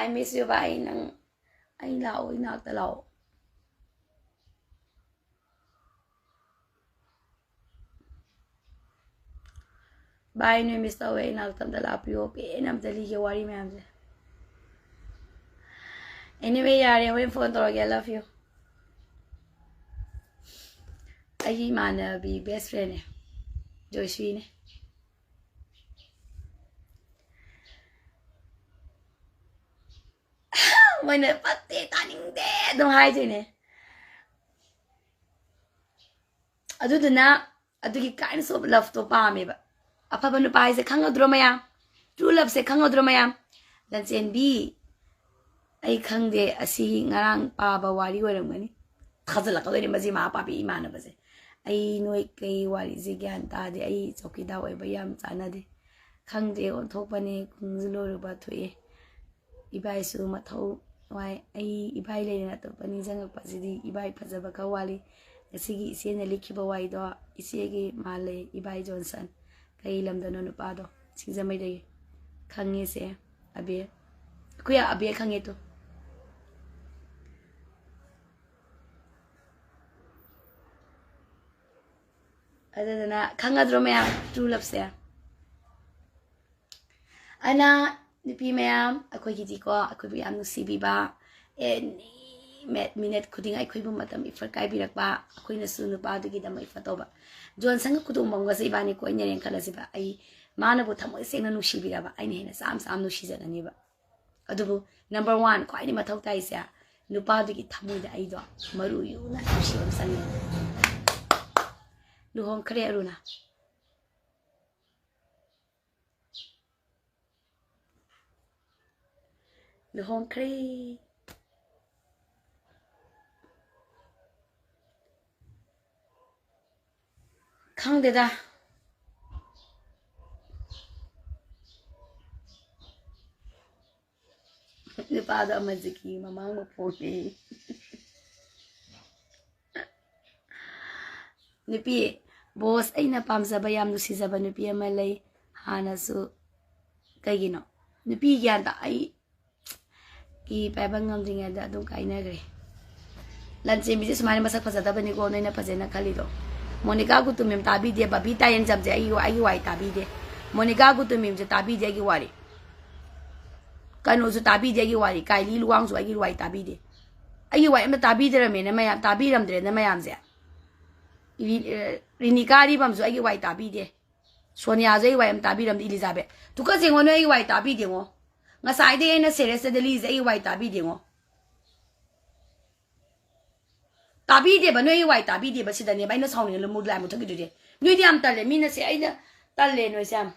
I miss you, ꯚꯥꯏ꯫ ꯅꯪ, ꯑꯩ ꯂꯥꯛꯑꯣ, ꯏꯅꯥꯛꯇ ꯂꯥꯛꯑꯣ꯫ ꯚꯥꯏ, ꯅꯣꯏ miss ꯇꯧꯋꯦ, ꯏꯅꯥꯛꯇ ꯑꯝꯇ ꯂꯥꯛꯄꯤꯌꯣ, ꯄꯦꯟꯅ ꯑꯝꯇ ꯂꯤꯒꯦ ꯋꯥꯔꯤ ꯃꯌꯥꯝꯁꯦ꯫ Anyway, ꯌꯥꯔꯦ, ꯍꯣꯔꯦꯟ phone ꯇꯧꯔꯒꯦ, I love you꯫ ꯑꯩꯒꯤ ꯏꯃꯥꯟꯅꯕꯤ best friendꯅꯦ, ꯖꯣꯏꯁ꯭ꯔꯤꯅꯦ꯫ ꯃꯣꯏꯅ "ꯐꯠꯇꯦ, ꯇꯥꯅꯤꯡꯗꯦ" ꯑꯗꯨꯝ ꯍꯥꯏꯗꯣꯏꯅꯦ꯫ ꯑꯗꯨꯗꯨꯅ ꯑꯗꯨꯒꯤ kinds of loveꯇꯣ ꯄꯥꯝꯃꯦꯕ꯫ ꯑꯐꯕ ꯅꯨꯄꯥ ꯍꯥꯏꯁꯦ ꯈꯪꯉꯗ꯭ꯔꯣ ꯃꯌꯥꯝ? True loveꯁꯦ ꯈꯪꯉꯗ꯭ꯔꯣ ꯃꯌꯥꯝ? ꯂꯟꯆꯦꯟꯕꯤ, ꯑꯩ ꯈꯪꯗꯦ, ꯑꯁꯤ ꯉꯔꯥꯡ ꯄꯥꯕ ꯋꯥꯔꯤ ꯑꯣꯏꯔꯝꯒꯅꯤ꯫ ꯊꯥꯖꯤꯜꯂꯛꯀꯗꯣꯏꯅꯦ ꯃꯁꯤ ꯃꯍꯥ ꯄꯥꯄꯤ ꯏꯃꯥꯟꯅꯕꯁꯦ꯫ ꯑꯩ ꯅꯣꯏ ꯀꯩ ꯋꯥꯔꯤꯁꯦ ꯒ꯭ꯌꯥꯟ ꯇꯥꯗꯦ꯫ ꯑꯩ ꯆꯧꯀꯤꯗꯥꯔ ꯑꯣꯏꯕ ꯌꯥꯝ ꯆꯥꯟꯅꯗꯦ꯫ ꯈꯪꯗꯦ, ꯑꯣꯟꯊꯣꯛꯄꯅꯦ, ꯈꯣꯡꯖꯤꯜꯂꯣꯏꯔꯨꯕ ꯊꯣꯛꯑꯦ꯫ ꯏꯕꯥꯏꯁꯨ ꯃꯊꯧ ꯋꯥꯏ꯫ ꯑꯩ ꯏꯕꯥꯏ ꯂꯩꯔꯦꯅ ꯑꯇꯣꯞꯄ ꯅꯤꯡꯁꯤꯡꯉꯛꯄꯁꯤꯗꯤ ꯏꯕꯥꯏ ꯐꯖꯕ ꯈꯔ ꯋꯥꯠꯂꯤ꯫ ꯉꯁꯤꯒꯤ ꯏꯆꯦꯅ ꯂꯤꯈꯤꯕ ꯋꯥꯔꯤꯗꯣ ꯏꯆꯦꯒꯤ ꯃꯥꯜꯂꯦ, ꯏꯕꯥꯏ ꯖꯣꯟꯁꯟ꯫ ꯀꯩ ꯂꯝꯗꯅꯣ ꯅꯨꯄꯥꯗꯣ? ꯁꯤꯡꯖꯃꯩꯗꯒꯤ꯫ ꯈꯪꯉꯦꯁꯦ, ꯑꯕꯦ꯫ ꯑꯩꯈꯣꯏ ꯑꯕꯦ ꯈꯪꯉꯦ ꯇꯨ꯫ ꯑꯗꯨꯗꯨꯅ ꯈꯪꯉꯗ꯭ꯔꯣ ꯃꯌꯥꯝ, true loveꯁꯦ? ꯑꯅ ꯅꯨꯄꯤ ꯃꯌꯥꯝ, ꯑꯩꯈꯣꯏꯒꯤꯗꯤꯀꯣ, ꯑꯩꯈꯣꯏꯕꯨ ꯌꯥꯝ ꯅꯨꯡꯁꯤꯕꯤꯕ, ꯑꯦꯅꯤ ꯃꯤꯅꯠ ꯈꯨꯗꯤꯡ ꯑꯩꯈꯣꯏꯕꯨ ꯃꯇꯝ effort ꯀꯥꯏꯕꯤꯔꯛꯄ, ꯑꯩꯈꯣꯏꯅꯁꯨ ꯅꯨꯄꯥꯗꯨꯒꯤꯗꯃꯛ effort ꯇꯧꯕ꯫ ꯖꯣꯟꯁꯟꯒ ꯀꯨꯇꯣꯝꯕꯝꯒꯁꯦ ꯏꯕꯥꯅꯤ ꯀꯣꯏꯅꯔꯦꯅ ꯈꯜꯂꯁꯤꯕ, ꯑꯩ ꯃꯥꯅꯕꯨ ꯊꯃꯣꯏ ꯁꯦꯡꯅ ꯅꯨꯡꯁꯤꯕꯤꯔꯕ ꯑꯩꯅ ꯍꯦꯟꯅ ꯆꯥꯝ ꯆꯥꯝ ꯅꯨꯡꯁꯤꯖꯒꯅꯦꯕ꯫ ꯑꯗꯨꯕꯨ number one ꯈ꯭ꯋꯥꯏꯗꯒꯤ ꯃꯊꯧ ꯇꯥꯏꯁꯦ, ꯅꯨꯄꯥꯗꯨꯒꯤ ꯊꯃꯣꯏꯗ ꯑꯩꯗꯣ ꯃꯔꯨ ꯌꯨꯅ ꯅꯨꯡꯁꯤꯕ ꯑꯃ ꯆꯪꯉꯦ꯫ ꯂꯨꯍꯣꯡꯈ꯭ꯔꯦ ꯑꯔꯨꯅ꯫ ꯂꯨꯍꯣꯡꯈ꯭ꯔꯦ꯫ ꯈꯪꯗꯦꯗ꯫ ꯅꯨꯄꯥꯗꯣ ꯑꯃꯖꯤꯠꯀꯤ ꯃꯃꯥꯡ ꯃꯄꯣꯛꯅꯦ꯫ ꯅꯨꯄꯤ, ꯕꯣꯁ, ꯑꯩꯅ ꯄꯥꯝꯖꯕ, ꯌꯥꯝ ꯅꯨꯡꯁꯤꯖꯕ ꯅꯨꯄꯤ ꯑꯃ ꯂꯩ꯫ ꯍꯥꯟꯅꯁꯨ, ꯀꯩꯒꯤꯅꯣ? ꯅꯨꯄꯤ ꯒ꯭ꯌꯥꯟ ꯇꯥ-, ꯑꯩ ꯀꯤ ꯄꯥꯏꯕ ꯉꯝꯗ꯭ꯔꯤꯉꯩꯗ ꯑꯗꯨꯝ ꯀꯥꯏꯅꯈ꯭ꯔꯦ꯫ ꯂꯟꯆꯦꯟꯕꯤꯁꯦ ꯁꯨꯃꯥꯏꯅ ꯃꯁꯛ ꯐꯖꯗꯕꯅꯤꯀꯣ, ꯅꯣꯏꯅ ꯐꯖꯅ ꯈꯜꯂꯤꯗꯣ꯫ ꯃꯣꯅꯤꯀꯥ ꯒꯨꯇꯨꯃꯦꯝ ꯇꯥꯕꯤꯗꯦ, ꯕꯕꯤ ꯇꯥꯏꯌꯦꯟꯖꯝꯁꯦ ꯑꯩꯒꯤ, ꯑꯩꯒꯤ ꯋꯥꯔꯤ ꯇꯥꯕꯤꯗꯦ꯫ ꯃꯣꯅꯤꯀꯥ ꯒꯨꯇꯨꯃꯦꯝꯁꯦ ꯇꯥꯕꯤꯗꯦ ꯑꯩꯒꯤ ꯋꯥꯔꯤ꯫ ꯀꯩꯅꯣꯁꯨ ꯇꯥꯕꯤꯗꯦ ꯑꯩꯒꯤ ꯋꯥꯔꯤ, ꯀꯥꯏꯂꯤ ꯂꯨꯋꯥꯡꯁꯨ ꯑꯩꯒꯤ ꯋꯥꯔꯤ ꯇꯥꯕꯤꯗꯦ꯫ ꯑꯩꯒꯤ ꯋꯥꯔꯤ ꯑꯝꯇ ꯇꯥꯕꯤꯗ꯭ꯔꯃꯦꯅ ꯃꯌꯥꯝ, ꯇꯥꯕꯤꯔꯝꯗ꯭ꯔꯦꯅ ꯃꯌꯥꯝꯁꯦ꯫ ꯔꯤ-, ꯑ, ꯔꯤꯅꯤꯀꯥ ꯑꯔꯤꯕꯝꯁꯨ ꯑꯩꯒꯤ ꯋꯥꯔꯤ ꯇꯥꯕꯤꯗꯦ꯫ ꯁꯣꯅꯤꯌꯥꯁꯨ ꯑꯩꯒꯤ ꯋꯥꯔꯤ ꯑꯝ ꯇꯥꯕꯤꯔꯝꯗꯦ, ꯏꯂꯤꯖꯥꯕꯦꯠ꯫ ꯇꯨꯀꯠꯆꯩꯉꯣ, ꯅꯣꯏ ꯑꯩꯒꯤ ꯋꯥꯔꯤ ꯇꯥꯕꯤꯗꯦꯉꯣ꯫ ꯉꯁꯥꯏꯗꯩ ꯑꯩꯅ ꯁꯦꯔꯦꯁꯇ ꯗꯦꯜꯂꯤꯁꯦ ꯑꯩ ꯋꯥꯏ ꯇꯥꯕꯤꯗꯦꯉꯣ꯫ ꯇꯥꯕꯤꯗꯦꯕ, ꯅꯣꯏ ꯋꯥꯏ ꯇꯥꯕꯤꯗꯦꯕ꯫ ꯁꯤꯗꯅꯦꯕ ꯑꯩꯅ ꯁꯥꯎꯅꯤꯡꯉ ꯃꯨꯠ ꯂꯥꯏ ꯃꯨꯠꯊꯠꯈꯤꯗꯨꯗꯤ꯫ ꯅꯣꯏꯗꯤ ꯌꯥꯝ ꯇꯜꯂꯦ, ꯃꯤꯅ ꯁꯦ ꯑꯩꯅ ꯇꯜꯂꯦ ꯅꯣꯏꯁꯦ ꯌꯥꯝ꯫